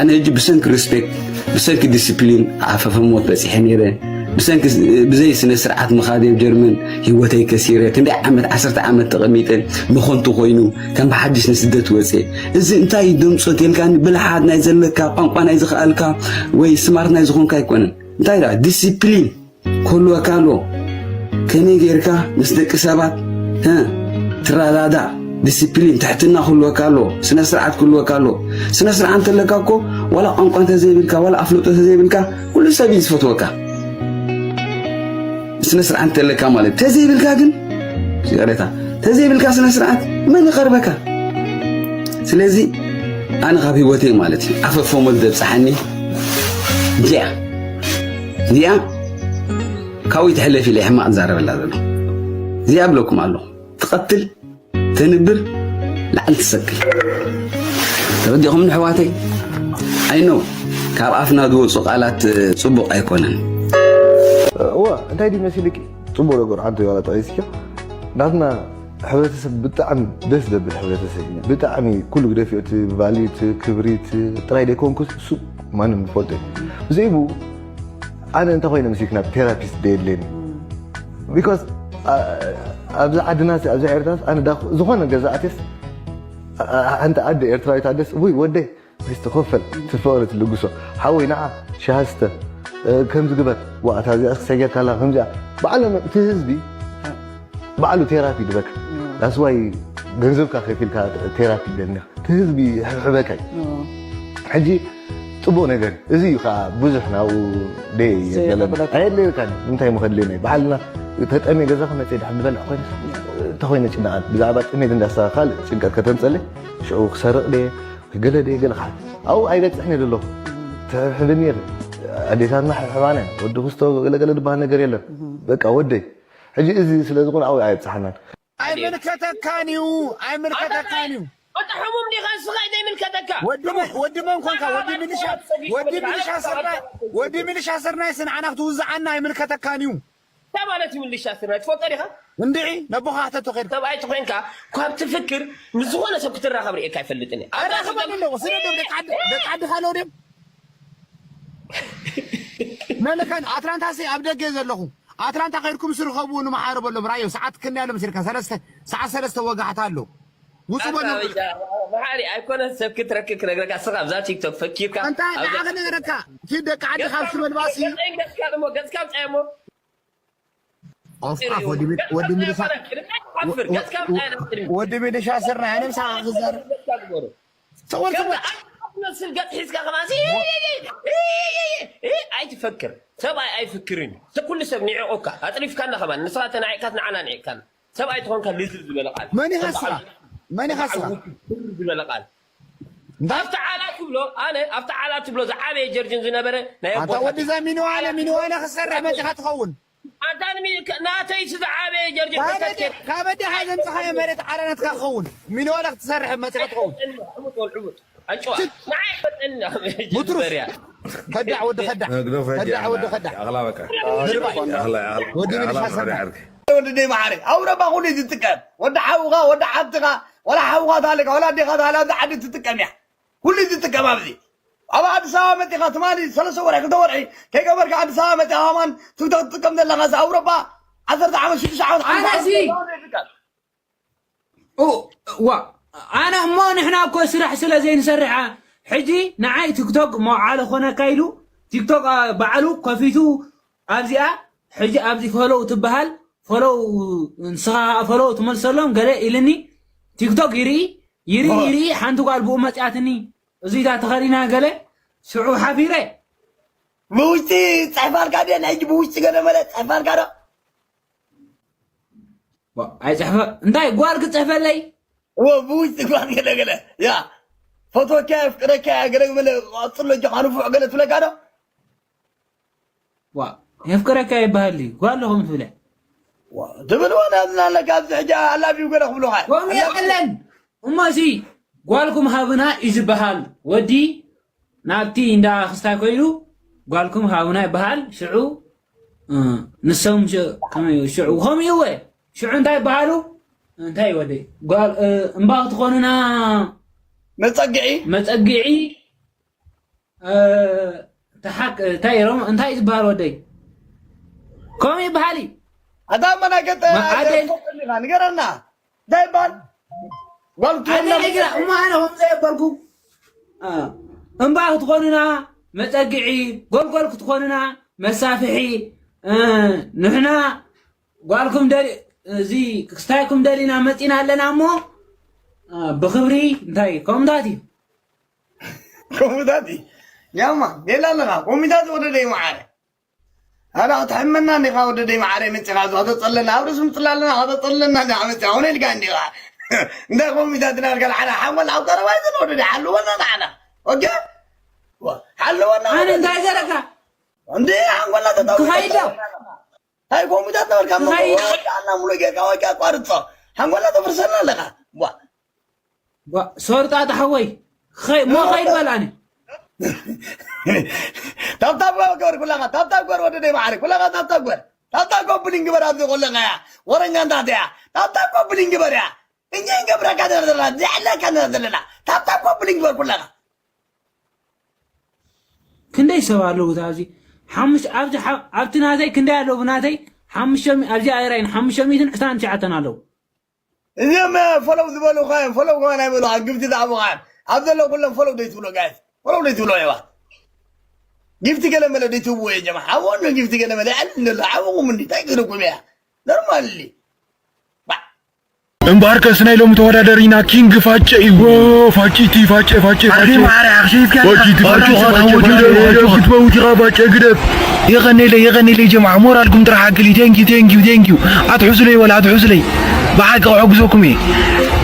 ኣነ ሕጂ ብሰንኪ ሪስፔክት ብሰንኪ ዲስፕሊን ዓፈፈ ሞት በፂሐ ነይረ ብሰንኪ ብዘይ ስነ ስርዓት ምኻድ ኣብ ጀርመን ህይወተይ ከሲረ፣ ክንደይ ዓመት፣ ዓሰርተ ዓመት ተቐሚጠ፣ ንኾንቱ ኮይኑ ከም ብሓድሽ ንስደት ወፅየ። እዚ እንታይ ደምፆ ተልካኒ? ብልሓት ናይ ዘለካ፣ ቋንቋ ናይ ዝኸኣልካ ወይ ስማርት ናይ ዝኾንካ ኣይኮነን። እንታይ ደኣ ዲሲፕሊን ክህልወካ ኣለዎ። ከመይ ጌርካ ምስ ደቂ ሰባት፣ እ፣ ትረዳዳእ፣ ዲሲፕሊን፣ ትሕትና ክህልወካ ኣለዎ። ስነ ስርዓት ክህልወካ ኣለዎ። ስነ ስርዓት እንተለካ እኮ ዋላ ቋንቋ እንተዘይብልካ፣ ዋላ ኣፍልጦ እንተዘይብልካ፣ ኩሉ ሰብ እዩ ዝፈትወካ። ስነ ስርዓት እንተለካ ማለት። ተዘይብልካ ግን፣ ይቕሬታ፣ ተዘይብልካ ስነ ስርዓት መን ይቐርበካ? ስለዚ ኣነ ካብ ህይወተይ ማለት እዩ፣ ኣፈፎ ሞት ዘብጽሓኒ እዚኣ፣ እዚኣ ካብኡ ትሕለፍ ኢለ ሕማቕ ዝዛረበላ ዘሎ። እዚኣ እብለኩም ኣለኹ። ትቐትል፣ ተንብር፣ ላዕሊ ትሰቅል። ተረዲኹም ኣሕዋተይ? ኣይ ኖ፣ ካብ ኣፍና ዝወፁ ቃላት፣ እ፣ ፅቡቕ ኣይኮነን። እወ፣ እንታይ ድዩ መሲልኪ? ጽቡቕ ነገር ሓንቲ ዋላ ጠቒስኪ። ናትና ሕብረተሰብ ብጣዕሚ ደስ ዘብል ሕብረተሰብ እዩ። ብጣዕሚ ኩሉ ግደፍዮ፣ እቲ ቫልዩ፣ እቲ ክብሪ፣ እቲ ጥራይ ደይኮንኩስ እሱ ማንም ዝፈልጦ እዩ። ብዘይ ብኡ ኣነ እንታይ ኮይነ መሲልኪ ናብ ቴራፒስት ደየድልየኒ። ቢኮዝ፣ ኣ-፣ ኣብዚ ዓድና፣ ኣብዚ ኤርትራ ኣነ ዳ-፣ ዝኾነ ገዛ ኣትየስ፣ ኣ-፣ ኣ-፣ ሓንቲ ኣደ ኤርትራዊት ኣደስ፣ ውይ ወደይ፣ እስቲ ኮፈል፣ እቲ ፍቕሪ ትልግሶ። ሓወይ ንዓ፣ ሻሂ ስተ፣ እ፣ ከምዚ ግበር። ዋእ፣ እታ እዚኣ ክሰግየካ ኣላ፣ ከምዚኣ። ባዕሎም፣ እቲ ህዝቢ፣ ባዕሉ ቴራፒ ይድበካ። ዳስ ዋይ ገንዘብካ ከፊልካ ቴራፒ ይደልኒ። እቲ ህዝቢ ይሕብሕበካ እዩ። ሕጂ ጽቡቕ ነገር እዩ። እዚ እዩ ከኣ ብዙሕ ናብኡ ደይ ዘየቀበለካ። ኣየድልየካን። እንታይ ምኸድልየኒ? ባዕልና ተጠምየ ገዛኻ መጽየ ድሓን ዝበልዕ ኮይነ፣ እንተ ኮይነ ጭንቐት፣ ብዛዕባ ጥሜት እንዳሳ ካልእ ጭንቀት ከተምጸለይ፣ ሽዑ ክሰርቕ ድየ? ገለ ድየ ገለ ክሓ-፣ ኣብኡ ኣይበጽሕን እየ ዘለኹ። ትሕብሕብኒ እየ። ኣዴታትና ሕብሕባና እየን። ወዲ ክስቶ ገለ ገለ ዝበሃል ነገር የለን። በቃ ወደይ። ሕጂ እዚ ስለ ዝኾነ ኣብኡ ኣየብጽሓናን። ኣይምልከተካን እዩ፣ ኣይምልከተካን እዩ። ወዲ ሕሙም ዲኻ ንስኻ እዩ ዘይምልከተካ? ወዲ መ-፣ ወዲ መን ኮንካ? ወዲ ሚሊሻ፣ ወዲ ሚሊሻ ስርናይ፣ ወዲ ሚሊሻ ስርናይ ስንዓና ክትውዝዓና ኣይምልከተካን እዩ። እንታይ ማለት እዩ ምልሻ ስርናይ? ትፈልጦ ዲኻ? እንድዒ፣ ነቦኻ ሕተቶ ኸይድካ። ሰብኣይ ተኾይንካ፣ ካብ ትፍክር ምስ ዝኾነ ሰብ ክትራኸብ ርእየካ ኣይፈልጥን እየ። ኣራኽበኒ ኣለዎ። ስለ ደም ደቂ ዓዲ፣ ደቂ ዓዲ ካልኦ ድዮም? መለካን ኣትላንታሲ ኣብ ደገ ዘለኹ። ኣትላንታ ከይድኩም ስርኸቡ ንመሓሪ በሎም። ራዮ፣ ሰዓት ክንደይ ኣሎ መሲልካ? ሰለስተ፣ ሰዓት ሰለስተ ወጋሕታ ኣሎ። ውጹ በሎም። ኣታ ወይዳ፣ መሓሪ ኣይኮነን ሰብ ክትረክብ ክነግረካ። እስኻ ኣብዛ ቲክቶክ ፈኪርካ፣ እንታይ ኣብዛ ንዓኺ ነገረካ? እቲ ደቂ ዓዲ ካብ ገጽካ ዝበልባሲ። ገጽካ እሞ፣ ገጽካ ኣምጻዮ እሞ። ኦፍ፣ ኦፍ፣ ወዲ ሚ-፣ ወዲ ሚሊሻ፣ ወዲ ሚሊሻ ስርናይ፣ ኣነ ምሳኻ ክዛረብ። ሰወር፣ ሰወር። ትመስል ገጽ ሒዝካ ከማን ሲ-፣ ኣይትፈክር። ሰብኣይ ኣይፍክርን እዩ። ኩሉ ሰብ ንዒቑካ፣ ኣጽሪፍካና ከማን። ንስኻ ተናዒቕካስ ንዓና ንዒቕካና። ሰብኣይ ተኾንካ ልዝብ ዝበለ ቃል። መን ኢኻ ንስኻ? መን ኢኻ ንስኻ? ዝበለ ቃል። እንታይ? ኣብቲ ዓላ ትብሎ፣ ኣነ ኣብቲ ዓላ ትብሎ ዝዓበየ ጀርጅን ዝነበረ ናይ ኣታ ኣቦታት ወዲ እዛ ሚኒዋነ፣ ሚኒዋነ ክሰርሕ መጺኻ ትኸውን። ኣታ ንሚ-፣ ከ-፣ ናተይ ዝዓበየ ጀርጅን ካበደ-፣ ከከት-፣ ካበደ ዘምጽኻዮ መሬት ዓላ ናትካ ክኸውን። ሚኒዋነ ክትሰርሕ መጺኻ ትኸውን። ዕቡጥ ወል ዕቡጥ። ኣጭዋ። ንዓይ ፈጠና። ሙትሩፍ። በርያ። ከዳዕ ወዲ ከዳዕ። ግደፍ ሕጂ፣ ከዳዕ ወዲ ኣላ-፣ ከዳዕ። ኣኽላ በቃ። ድርባይ። ኣኽላ፣ ኣኽላ፣ ወዲ ኣኽላ ሚሊሻ በቃ ሰናይ። ዓርኪ። ወዲ ደይ መሓሪ። ኣውሮፓ ኩሉ እዩ ዝጥቀም። ወዲ ሓውኻ፣ ወዲ ሓብትኻ፣ ወላ ሓውኻ ታልካ፣ ወላ ኣዴኻ ታልካ፣ ኣብዚ ዓዲ ትጥቀም እያ። ኩሉ እዩ ዝጥቀም ኣብዚ። ኣብ ኣዲስ ኣበባ መጺኻ ትማሊ ሰለስተ ወርሒ፣ ክልተ ወርሒ ከይገበርካ ኣዲስ ኣበባ መጺኻ ከማን ቲክቶክ ትጥቀም ዘለኻ፣ እዚ ኣውሮፓ ዓሰርተ ዓመት፣ ሽዱሽተ ዓመት፣ ኣነ ሓምሳ ዓመት ሲ-፣ ይጥቀም። ኦ፣ ዋ፣ ኣነ እሞ ንሕና እኮ ስራሕ ስለ ዘይንሰርሕ፣ ሕጂ ንዓይ ቲክቶክ መውዓሊ ኮነካ ኢሉ ቲክቶክ፣ ኣ፣ ባዕሉ ከፊቱ ኣብዚኣ፣ ሕጂ ኣብዚ ፎሎው ትበሃል፣ ፎሎው፣ ንስኻ ፎሎው ትመልሰሎም ገለ ኢልኒ፣ ቲክቶክ ይርኢ፣ ይርኢ፣ ኦ። ይርኢ፣ ሓንቲ ጓል ብኡ መጽኣትኒ፣ እዚታ ተኸዲና ገለ፣ ሽዑ ሓፊረ። ብውሽጢ ጽሕፋልካ ድየ? ናይ ሕጂ ብውሽጢ ገለ መለ ጽሕፋልካ ዶ? ዋ፣ ኣይጽሕፈ-፣ እንታይ ጓል ክትጽሕፈለይ? እወ፣ ብውሽጢ ጓል ገለ ገለ። ያ፣ ፈትወካ፣ የፍቅረካ፣ ገለ መለ፣ ቀጽሎ፣ እጆኻ ንፉዕ ገለ ትብለካ ዶ? ዋ፣ የፍቅረካ ይበሃል ድዩ? ጓል ዶ ከምኡ ትብለ? ዋ፣ ትብል ወላ ዝናለካ ኣብዚ ሕጂ I love you ገለ ክብሉኻ። ከምኡ I love you። የለን። እሞ እዚ ጓልኩም ሃብና እዩ ዝበሃል። ወዲ ናብቲ እንዳ ክስታይ ኮይኑ ጓልኩም ሃብና ይበሃል። ሽዑ፣ እ፣ ንሶም ሽ-፣ ከመይ እዩ? ሽዑ ከምኡ እዩ ወ? ሽዑ እንታይ ይበሃሉ? እንታይ ወደይ? ጓል፣ እ፣ እምባ ክትኾኑና መጸግዒ? መጸግዒ፣ እ፣ ተሓቅ-፣ እንታይ እዮም? እንታይ እዩ ዝበሃል ወደይ? ከምኡ ይበሃል እዩ። ኣታ መናገጠ መዓደይ- ንገረና እንታይ ይበሃል? ጓል ኣነ ትወና ነገር እሞ ኣነ ከም ዘየበልኩ እ፣ እምባ ክትኾኑና መፀግዒ፣ ጎልጎል ክትኾኑና መሳፍሒ፣ እ፣ ንሕና ጓልኩም ደሊ-፣ እዚ ክስታይኩም ደሊና መፂና ኣለና እሞ እ፣ ብክብሪ እንታይ ከምታት እዩ። ኮሚታት እዩ ያማ ሌላ ኣለና ኮሚታት ወደ ደይ መዓረ ኣላ ክትሕመና እንዲኻ ወደ ደይ መዓረ መፂኻ ዞ ከተፀለና ኣብ ርእሱ ምፅላ ኣለና ከተፀለና እንዳ መፂኻ ሆነ ኢልካ እንዲኻ እንታይ ኮሚታት ናልካ ንዓና ሓንጎል ኣብ ቀረባ ይዘን ወደ ደይ ሓልወና ንዓና ኦኬ ሓልወና ኣነ እንታይ ገረካ እንዲ ሓንጎልና ተጠው ክኸይድ ዶ? እንታይ ኮሚታት ነበርካ ክኸይድ ና ሙሉ ጌርካ ወይ ኣቋርፆ ሓንጎልና ተፍርሰና ኣለኻ ዋ ጓ- ሶርጣ ተሓወይ ኸይ- ሞ ኸይድ በል ኣነ ታብታብ ገበር ኩላኻ ታብታብ ገበር ወደ ደይ መዓረ ኩላኻ ታብታብ ገበር ታብታብ ኮብሊን ግበር ኣብዚ ኮለኻ እያ ወረኛ እንታት እያ ታብታብ ኮብሊን ግበር እያ እኛ እንገብረካ ዘለና ዘለና ዝዕለካ ዘለና ዘለና ታብታብ ኮብሊን ግበር ኩላኻ ክንደይ ሰብ ኣለዉ እታ ኣብዚ ሓሙሽ ኣብዚ ሓ- ኣብቲ ናተይ ክንደይ ኣለዉ ብናተይ ሓሙሽተ ሚ- ኣብዚ ኣይራይን ሓሙሽተ ሚእትን ዕስራን ትሽዓተን ኣለዉ እዚኦም ፈለው ዝበሉ ኳዮም ፈለው ከማ ናይ በሉ ግብቲ ዝኣቡ ኳዮም ኣብ ዘሎ ኩሎም ፈለው ደይ ትብሎ ጋይስ ፈለው ደይ ትብሎ የባ ጊፍቲ ገለ መለ ደይ ትብዎ የ ጀማ ሓቦ እንዶ ጊፍቲ ገለ መለ ይዕል እንደሎ ሓቦኹም እንዲ እንታይ ክድኩም እያ ኖርማል እምበኣርከስ ናይ ሎሚ ተወዳደሪና ኪንግ ፋጨ እዩ። ፋጭቲ ፋጨ ፋጨ ፋጨ ማዕረ ኣኽሽፍካ ፋጭቲ ፋጨ ፋጨ ክትመውት ኢኻ ፋጨ ግደፍ። የቐኔለይ የቐኔለይ ጀማዓ ሞራልኩም ጥራሕ ኣክሊ ቴንኪዩ ቴንኪዩ ቴንኪዩ ኣትሑስለይ ወላ ኣትሑስለይ ብሓቂ ክሕግዘኩም እየ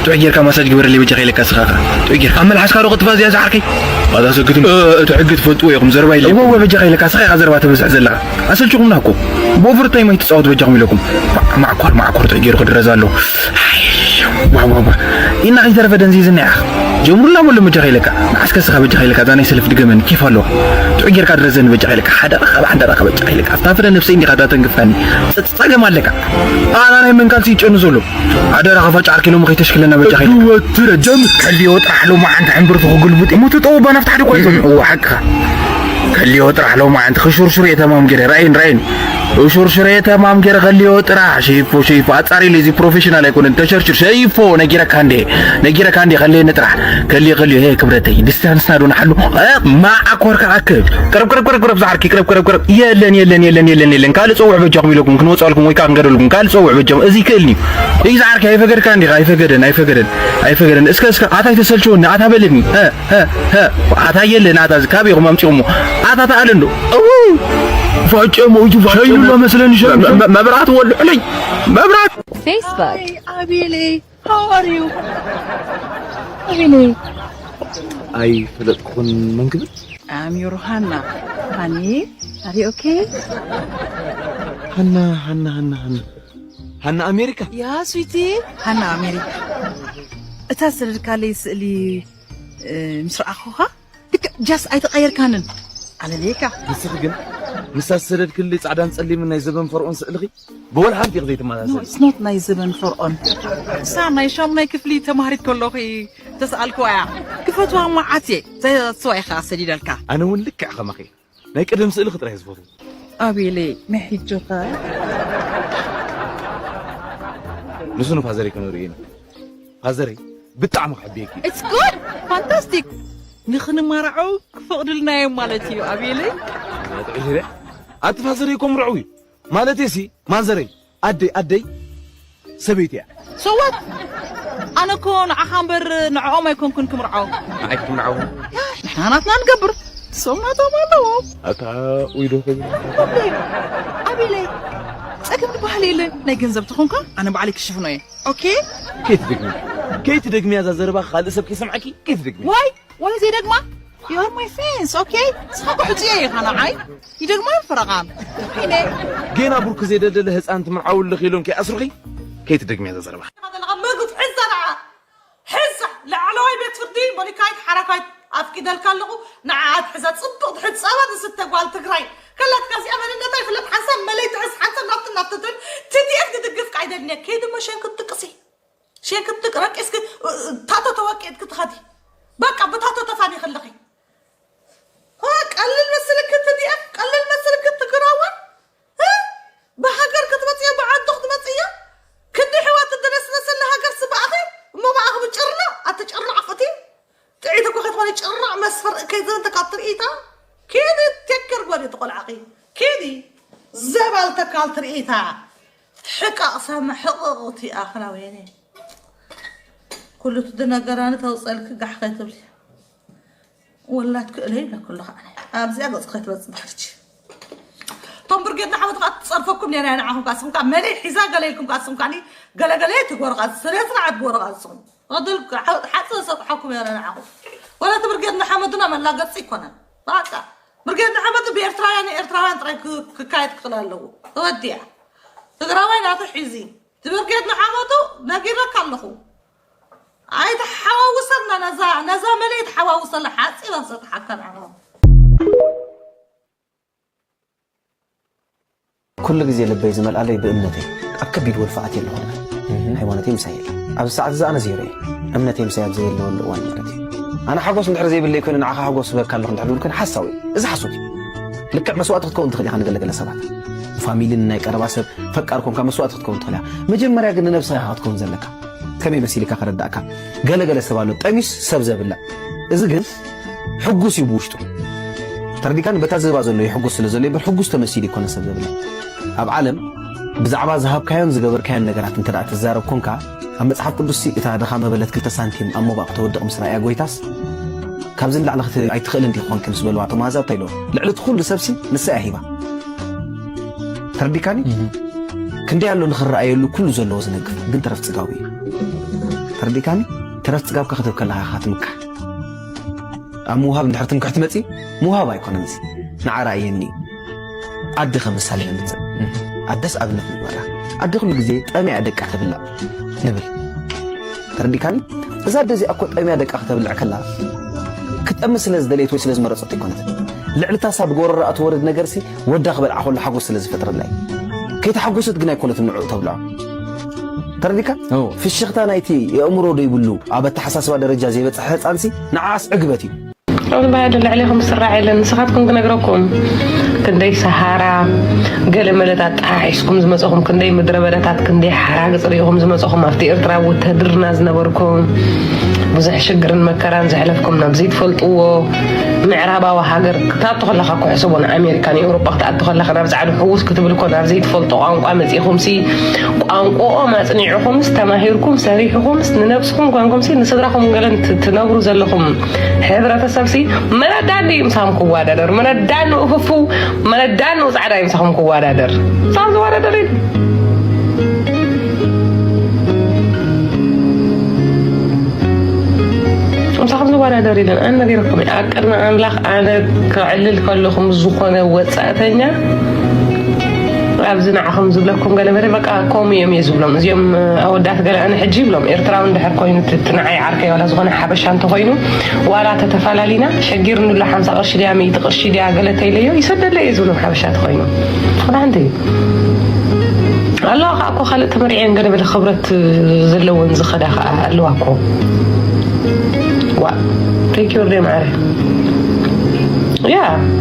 ጥዑይ ጌርካ ማሳጅ ግበረለይ በጃ ከይለካ ስኻኻ ጥዑይ ጌርካ ኣብ መልሓስካ ዶ ቅጥፋ እዚኣ ዝዓርከይ ኣታ ሰክትም እቲ ሕጊ ትፈልጥዎ ኢኹም ዘረባ ኢለ እወ በጃ ከይለካ ስኻ ኢኻ ዘረባ ተበዝሕ ዘለኻ ኣሰልችኹምና እኮ ብኦቨርታይም ኣይትፃወት በጃኹም ኢለኩም ማዕኮር ማዕኮር ጥዑይ ገይሩ ክድረዝ ኣለዎ ዋዋዋ ኢና ከይተረፈ ደንዚዝና ኢኻ ጀምሩላ መሎ በጃ ከይለካ ንዓስከ ስኻ በጃ ከይለካ እዛ ናይ ሰልፍ ድገመኒ ኬፍ ኣለዋ ጥዑይ ጌርካ ድረዘኒ በጃ ከይለካ ሓደራኻ ብሓደራኻ በጃ ከይለካ ኣብታ ፍረ ነብሰይ እንዲኻ እዛ ተንግፋኒ ጸገም ኣለካ ኣና ናይ መንካልሲ ይጨኑ ዘሎ ኣደራ ኸፋጭ ዓርኪ ሎሚ ከይተሽክለና በጃ ከይለካ ወትረ ጀምር ከልዮ ጥራሕ ሎማዓንቲ ሕምብርቱ ክግልብጥ እሞ ትጠውባ ናፍታ ሓደ እኳ ይኮኑ እዋ ሓቅኻ ከልዮ ጥራሕ ሎማዓንቲ ክሹርሹር እየ ተማም ገይረ ራእይን ራእይን ሹርሹረ ተማም ገይረ ከልዮ ጥራሕ ሸይፎ ሸይፎ ኣጻሪሉ እዚ ፕሮፌሽናል ኣይኮነን ተሸርሽር ሸይፎ ነጊረካ እንዴ ነጊረካ እንዴ ከልየኒ ጥራሕ ከልዮ ከልዮ ሄ ክብረተይ ዲስታንስና ዶ ንሓሉ ማዓኮርካ ኣክብ ቅረብ ቅረብ ቅረብ ቅረብ ዝዓርኪ ቅረብ ቅረብ ቅረብ የለን የለን የለን የለን የለን ካልእ ጸውዕ በጃኹም ኢለኩም ክንወጻልኩም ወይ ከዓ ክንገደልኩም ካልእ ጸውዕ በጃኹም እዚ ይክእልኒ እዩ ዝዓርኪ ኣይፈገድካ እንዲኻ ኣይፈገደን ኣይፈገደን ኣይፈገደን እስከ እስከ ኣታ ኣይተሰልችወኒ ኣታ በለኒ ኣታ የለን ኣታ እዚ ካበይ ኢኹም ኣምፂኹሞ ኣታ ተኣለ እንዶ ፋጨ ሞይቱ ፋጨ ሸዩ መስለኒ ሸዩ መብራት ወልዑለይ መብራት Facebook. ኣቤለይ how are you ኣቤለይ ኣይፈለጥኩን መን ክብል I'm your ሃና ሃኒ are you okay ሃና ሃና ሃና ሃና ሃና ኣሜሪካ ያ ስዊቲ ሃና ኣሜሪካ እታ ዝሰደድካለይ ስእሊ ምስ ረኣኹኻ ልክዕ ጃስ ኣይተቐየርካንን ኣለለየካ ንስኺ ግን ንሳ ዝሰደድክልይ ጻዕዳን ጸሊምን ናይ ዘበን ፈርኦን ስእልኺ ብወላ ሓንቲ ኢኺ ዘይትመሳሰሊ it's not ናይ ዘበን ፈርኦን እሳ ናይ ሻሙናይ ክፍሊ ተማሃሪት ከለኹ ተስኣልክዋ እያ ክፈትዋ እሞ ዓትየ ዘስዋ ኢኻ ሰዲደልካ ኣነ እውን ልክዕ ከማኺ ናይ ቀደም ስእልኺ ጥራይ ዝፈትዎ ኣቤለይ መሒጆኻ ንሱ ንፋዘረይ ከነርኢ ኢና ፋዘረይ ብጣዕሚ ክሕብየኪ It's good! Fantastic! ንኽንመርዓው ክፈቕዱልና እዮም ማለት እዩ ኣቤለይ ኣቲ ፋዘረይ እኮ ምርዕው እዩ ማለት ሲ ማዘረይ ኣደይ ኣደይ ሰበይቲ እያ So what? ኣነ እኮ ንዓኻ እምበር ንዕኦም ኣይኮንኩን ክምርዓው ንዓይ ክትምርዓው ንሕና ናትና ንገብር ንሶም ናቶም ኣለዎም ኣታ ኡይ ዶ ክብል ኣቤለይ ጸገም ዝበሃል የለን ናይ ገንዘብ ተኾንካ ኣነ ባዕለይ ክሽፍኖ እየ ኦኬ ከይትደግሚ ከይትደግሚ እዛ ዘረባ ካልእ ሰብ ከይሰምዓኪ ከይትደግሚ ዋይ ዋይ ዘይደግማ You are my friends okay ንስኻ እኮ ሕጹየ ኢኻ ንዓይ ይደግማ ፈረቓን ኢለ ጌና ብሩክ ከይደልደለ ህፃን ትምርዓው ኣለኺ ኢሎም ከይኣስሩኺ ከይትደግሚ እዛ ዘረባ ዘለኻ መግብ ሕዛ ንዓ ሕዛ ላዕለዋይ ቤት ፍርዲ ሞኒካይት ሓራካይት ኣፍቂደልካ ኣለኹ ንዓ ኣትሕዛ ፅብቕ ትሕዝ ፀባ ትስተ ጓል ትግራይ ከላትካ እዚኣ መንነታ ይፍለጥ ሓንሳብ መለይ ትሕዝ ሓንሳብ ናብቲ ናብትትን ቲዲኤፍ ትድግፍ ካይደልኒ ከይድሞ ሸንክ ትቅሲ ሸንክ ትቅረቂስክ ታቶ ተወቂጥክ ትኸዲ በቃ ብታቶ ተፋኒ ከለኺ ቀልል መስልክ ቲዲኤፍ ቀልል መስልክ ትግራዋን ሰርእ ከይዘንተ ካብ ትርኢታ ኬዲ ቴክር ጓል እዩ ተቆልዓኺ። ኬዲ ዘባልተ ካብ ትርኢታ ሕቃቕ ሳመ ሕቕቕቲ ኣኽላ ወይኔ። ኩሉ እቲ ድነገራኒ ተውፀልኪ ጋሕ ከይትብሊ። ወላድ ክእለ ይብለኩ ኣለኹ ኣነ። ኣብዚኣ ገጽ ከይትበጽ ብሕርች። እቶም ብርጌድ ንሓመዱ ከዓ ትጸርፈኩም ነይራ እያ ንዓኹም ከዓ ስኹም ከዓ መለይ ሒዛ ገለ ኢልኩም ከዓ ስኹም ከዓ ገለገለ ትግበሩ ከዓ ስነ ስርዓት ግበሩ ከዓ ስኹም። ወደል ሓጽ ሰጥሓኩም እያ ንዓኹም። ወላ እቲ ብርጌድ ንሓመዱና መላገጺ ይኮነን። በቃ ብርጌድ ንሓመዱ ብኤርትራውያን ኤርትራውያን ጥራይ ክ- ክካየድ ክኽእል ኣለዎ። ተወዲያ። ትግራዋይ ናቱ ሒዚ። እቲ ብርጌድ ንሓመዱ ነጊረካ ኣለኹ። ኣይተሓዋውሰልና ነዛ ነዛ መለይ ተሓዋውሰላ ሓጺባ ሰጥሓካ ንዓኹም። ኩሉ ግዜ ልበይ ዝመልኣለይ ብእምነተይ ኣብ ከቢድ ወልፊ ኣትየ ኣለኹ። ሃይማኖተይ ምሳይ የለ። ኣብዚ ሰዓት እዚ ኣነ ዜሮ እየ። እምነተይ ምሳይ ኣብ ዘየለወሉ እዋን ማለት እዩ። ኣነ ሓጎስ እንድሕር ዘይብለይ ኮይኑ ንዓኻ ሓጎስ እህበካ ኣለኹ እንድሕር ዝብል ኮይኑ ሓሳዊ እዩ። እዚ ሓሶት እዩ። ልክዕ መስዋእቲ ክትከውን ትኽእል ኢኻ ንገለገለ ሰባት። ፋሚሊ ንናይ ቀረባ ሰብ ፈቃር ኮንካ መስዋእቲ ክትከውን ትኽእል ኢኻ። መጀመርያ ግን ንነብስኻ ኢኻ ክትከውን ዘለካ። ከመይ መሲልካ ከረዳእካ? ገለገለ ሰብ ኣሎ ጠሚስ ሰብ ዘብልዕ። እዚ ግን ሕጉስ እዩ ብውሽጡ። ተረዲካኒ? በታ ዝህባ ዘሎ ይሕጉስ ስለ ዘሎ ይበር ሕጉስ ተመሲሉ ይኮነ ሰብ ዘብለ። ኣብ ዓለም ብዛዕባ ዝሃብካዮን ዝገበርካዮን ነገራት እንተ ደኣ ትዛረብ ኮንካ፣ ኣብ መጽሓፍ ቅዱስሲ እታ ድኻ መበለት ክልተ ሳንቲም ኣብ ሞባእ ክተወድቕ ምስ ረኣያ ጎይታስ፣ ካብዚ ንላዕሊ ክት ኣይትኽእልን ዲኺ ኮንኪ ምስ በልዋ እቶም ኣህዛብ እንታይ ኢልዋ? ልዕሊ እቲ ኩሉ ሰብሲ ንሳ እያ ሂባ። ተረዲካኒ? ክንደይ ኣሎ ንኽረኣየሉ ኩሉ ዘለዎ ዝነግፍ ግን ተረፍ ጽጋቡ እዩ። ተረዲካኒ? ተረፍ ጽጋብካ ክትብ ከለኻ ኢኻ ትምካሕ። ኣብ ምውሃብ እንድሕር ትምክሕቲ መጺ ምውሃብ ኣይኮነን እዚ ንዓ ርኣየኒ ኣዲ ከም ምሳሌ ነምጽእ ኣደስ ኣብነት ንግበራ ኣደ ኩሉ ግዜ ጠሚያ ደቃ ተብላዕ ንብል ተረዲካኒ እዛ ኣደ እዚኣ እኮ ጠሚያ ደቃ ከተብልዕ ከላ ክጠሚ ስለ ዝደለየት ወይ ስለ ዝመረጸት ኣይኮነትን ልዕሊ ታሳ ብጎረራኣ ትወርድ ነገርሲ ወዳ ክበልዓ ከሎ ሓጎስ ስለ ዝፈጥረላ እዩ ከይተሓጎሰት ግን ኣይኮነትን ንዕኡ ተብልዖ ተረዲካ ፍሽኽታ ናይቲ የእምሮ ዶ ይብሉ ኣብ ኣተሓሳስባ ደረጃ ዘይበፅሐ ህፃንሲ ንዓኣስ ዕግበት እዩ። ኣብዚ ባዕዲ ልዕሌኹም ዝስራዕ የለን ንስኻትኩም ክነግረኩም ክንደይ ሰሃራ ገለ መለት ኣጠሓሒስኩም ዝመፀኹም ክንደይ ምድረ በዳታት ክንደይ ሓራግፅ ርኢኹም ዝመፀኹም ኣብቲ ኤርትራ ውተድርና ዝነበርኩም ብዙሕ ሽግርን መከራን ዘሕለፍኩም ናብ ዘይትፈልጥዎ ምዕራባዊ ሃገር ክትኣቱ ከለኻ እኮ ሕሰቦ ንኣሜሪካ ንኤውሮጳ ክትኣቱ ከለኻ ናብ ዛዕዱ ሕውስ ክትብል እኮ ናብ ዘይትፈልጦ ቋንቋ መጺኹምሲ ቋንቋኦም ኣጽኒዕኹምስ ተማሂርኩም ሰሪሕኹምስ ንነብስኹም ኮንኩምሲ ንስድራኹም ገለን ትነብሩ ዘለኹም ሕብረተሰብሲ መነዳን እዩ ምሳኹም ክዋዳደር መነዳን ንኡ ፍፉው መነዳን ንኡ ጻዕዳ እዩ ምሳኹም ክዋዳደር ምሳኹም ዝዋዳደር እዩ ምሳኹም ዝወዳደር የለን ኣነ ነጊረኩም እየ ኣብ ቅድሚ ኣምላኽ ኣነ ከዕልል ከለኹ ምስ ዝኾነ ወፃእተኛ ኣብዚ ንዓኹም ዝብለኩም ገለ መለ በቃ ከምኡ እዮም እየ ዝብሎም እዚኦም ኣወዳት ገለ ኣነ ሕጂ ይብሎም ኤርትራዊ እንድሕር ኮይኑ እቲ ንዓይ ዓርከይ ዋላ ዝኾነ ሓበሻ እንተኾይኑ ዋላ ተተፈላለና ሸጊርኒ ኣሎ ሓምሳ ቅርሺ ድያ ሚእቲ ቅርሺ ድያ ገለ ተይለዮ ይሰደለይ እየ ዝብሎም ሓበሻ ተኾይኑ ዝኾነ ሓንቲ ኣለዋ ከዓ እኮ ካልእ ተመርዕየን ገለ በለ ክብረት ዘለወን ዝኸዳ ከዓ ኣለዋ እኮ ዋ ቴንኪዩ ወርደይ ማዕረ ያ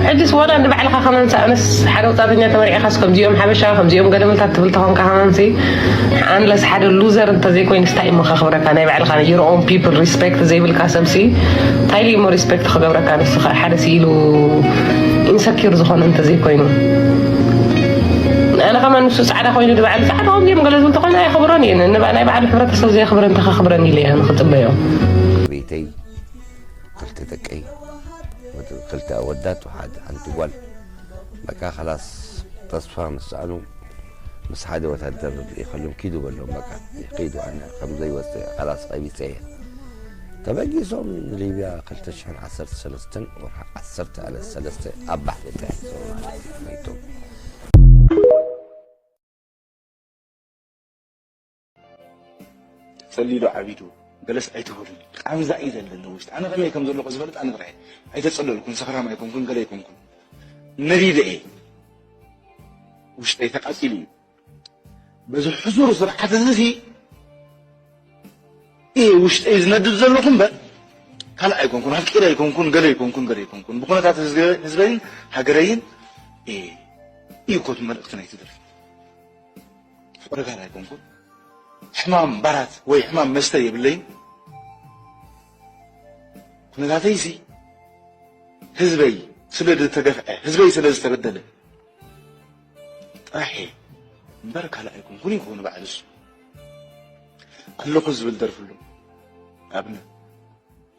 ሕጅስ ዋላ ንባዕልኻ ከማንስ ኣነስ ሓደ ወፃተኛ ተመርዒኻስ ከምዚኦም ሓበሻ ከምዚኦም ገለመልታት ትብል ተኾንካ ከማንሲ ኣንለስ ሓደ ሉዘር እንተዘይኮይንስ እንታይ እሞ ከኽብረካ ናይ ባዕልኻ your own people respect ዘይብልካ ሰብሲ እንታይ ኢሉ እሞ respect ክገብረካ ንስኻ ሓደ ስኢሉ ኢንሰኪር ዝኾነ እንተዘይኮይኑ ኣነ ከማን ንሱ ፃዕዳ ኮይኑ ንባዕሉ ፃዕዳ ከምዚኦም ገለ ዝብል ተኮይኑ ኣይኽብሮን እየ ንባ ናይ ባዕሉ ሕብረተሰብ ዘየኽብረ እንተኸኽብረን ኢለ እየ ንክፅበዮ ቤተይ ክልተ ደቀይ ክልተ ኣወዳት ሓደ ሓንቲ ጓል በቃ ከላስ ተስፋ ምስ ሰኣኑ ምስ ሓደ ወታደር ይኸሎም ኪዱ በሎም በቃ ይኸይዱ ኣነ ከም ዘይወፅእ ከላስ ቀቢፀ እየ ተበጊሶም ንሊብያ ክልተ ሽሕን ዓሰርተ ሰለስተን ወርሒ ዓሰርተ ዕለት ሰለስተ ኣብ ባሕሪ ጥሒሶም ማለት እዩ መይቶም ጸሊሉ ዓቢዱ ገለስ ኣይትበሉኒ ቃንዛ እዩ ዘለኒ ውሽጢ ኣነ ከመይ ከም ዘለኹ ዝፈልጥ ኣነ ጥራይ ኣይተጸለልኩን ሰኽራም ኣይኮንኩን ገለ ኣይኮንኩን ነዲደ እየ ውሽጠይ ተቃጺሉ እዩ በዚ ሕሱር ስርዓት እዚ እየ ውሽጠይ ዝነድድ ዘለኹ እምበር ካልእ ኣይኮንኩን ኣፍቂረ ኣይኮንኩን ገለ ኣይኮንኩን ገለ ኣይኮንኩን ብኩነታት ህዝበይን ሃገረይን እየ እዩ ኮት መልእኽቲ ናይቲ ደርፊ ፍቕሪ ጋል ኣይኮንኩን ሕማም ባራት ወይ ሕማም መስተ የብለይን ኩነታተይሲ ህዝበይ ስለ ዝተገፍዐ፣ ህዝበይ ስለ ዝተበደለ ጥራሕ እየ እምበር ካልእ ኣይኮንኩን ይኸውን ባዕሉ እሱ። ኣለኹ ዝብል ደርፍሉ ኣብነት።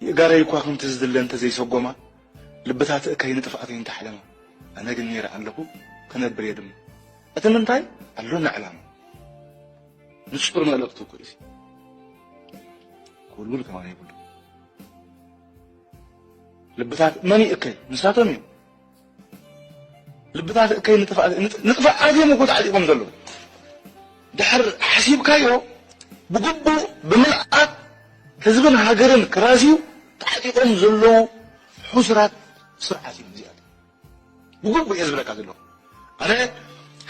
የእጋረይ እኳ ከምቲ ዝድለ እንተዘይሰጎማ፣ ልብታት እከይ ንጥፍኣተይ እንተሓለማ፣ ኣነ ግን ነይረ ኣለኹ፣ ክነብር እየ ድማ። እቲ ምንታይ ኣሎኒ ዕላማ። ንጹር መልእኽቲ እኮ እዩ። ክውልውል ከማን የብሉ። ልብታት መን እዩ እከይ? ንሳቶም እዮም። ልብታት እከይ ንጥፍኣት፣ ንጥ-፣ ንጥፍኣት እዮም እኮ ተዓጢቖም ዘለዉ። ድሕር ሓሲብካዮ ብግቡእ ብምልኣት ህዝብን ሃገርን ክራስዩ ተዓጢቖም ዘለዉ ሕሱራት ስርዓት እዮም እዚኣቶም። ብግቡእ እየ ዝብለካ ዘለኹ። ኣነ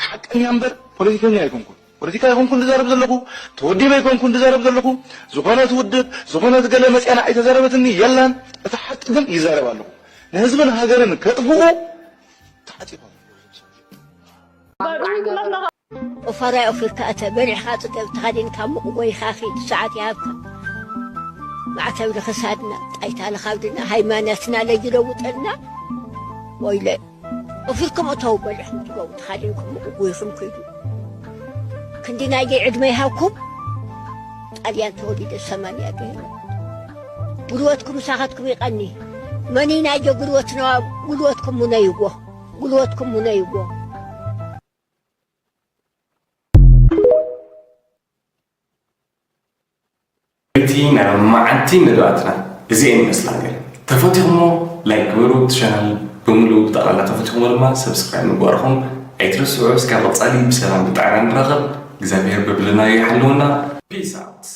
ሓቀኛ እምበር ፖለቲከኛ ኣይኮንኩን። ፖለቲካ ኣይኮንኩን ዝዛረብ ዘለኹ፣ ተወዲበ ኣይኮንኩን ዝዛረብ ዘለኹ። ዝኾነት ውድብ፣ ዝኾነት ገለ መፅያ ንዓይ ተዛረበትኒ የላን። እቲ ሓቂ ግን ይዛረብ ኣለኹ። ንህዝብን ሃገርን ከጥፍኡ ተዓጢቖም። ኦፋራይ ኦፊርካ እተ በሊዕኻ ጽገብ ተኸዲንካ ሙቕ ጎይኻ ኺድ ሰዓት ይሃብካ። ማዕተብ ንኽሳድና፣ ጣይታ ንኻብድና፣ ሃይማኖትና ለይለውጠልና። ወይለ ኦፊርኩም እተው በሊዕኹም ትገቡ ተኸዲንኩም ሙቕ ጎይኹም ኪዱ። ክንዲ ናየይ ዕድመ ይሃብኩም። ጣልያን ተወሊደ ሰማንያ ገይረ። ጉልበትኩም ምሳኻትኩም ይቐኒ። መን እዩ ናየ ጉልበትና? ጉልበትኩም ሙነይዎ። ጉልበትኩም ሙነይዎ። እቲ ናይ መዓልቲ መደባትና እዚኤን ይመስላ ነይረን። ተፈቲኹሞ ላይክ ግበሩ፣ እቲ ቻናል ብምሉኡ ብጠቕላላ ተፈቲኹሞ ድማ ሰብስክራይብ ምግባርኹም ኣይትረስዑ። እስካብ ቀጻሊ ብሰላም ብጥዕና ንራኸብ። እግዚኣብሔር በብለናዮ ይሓልወና። ፒስ ኣውት።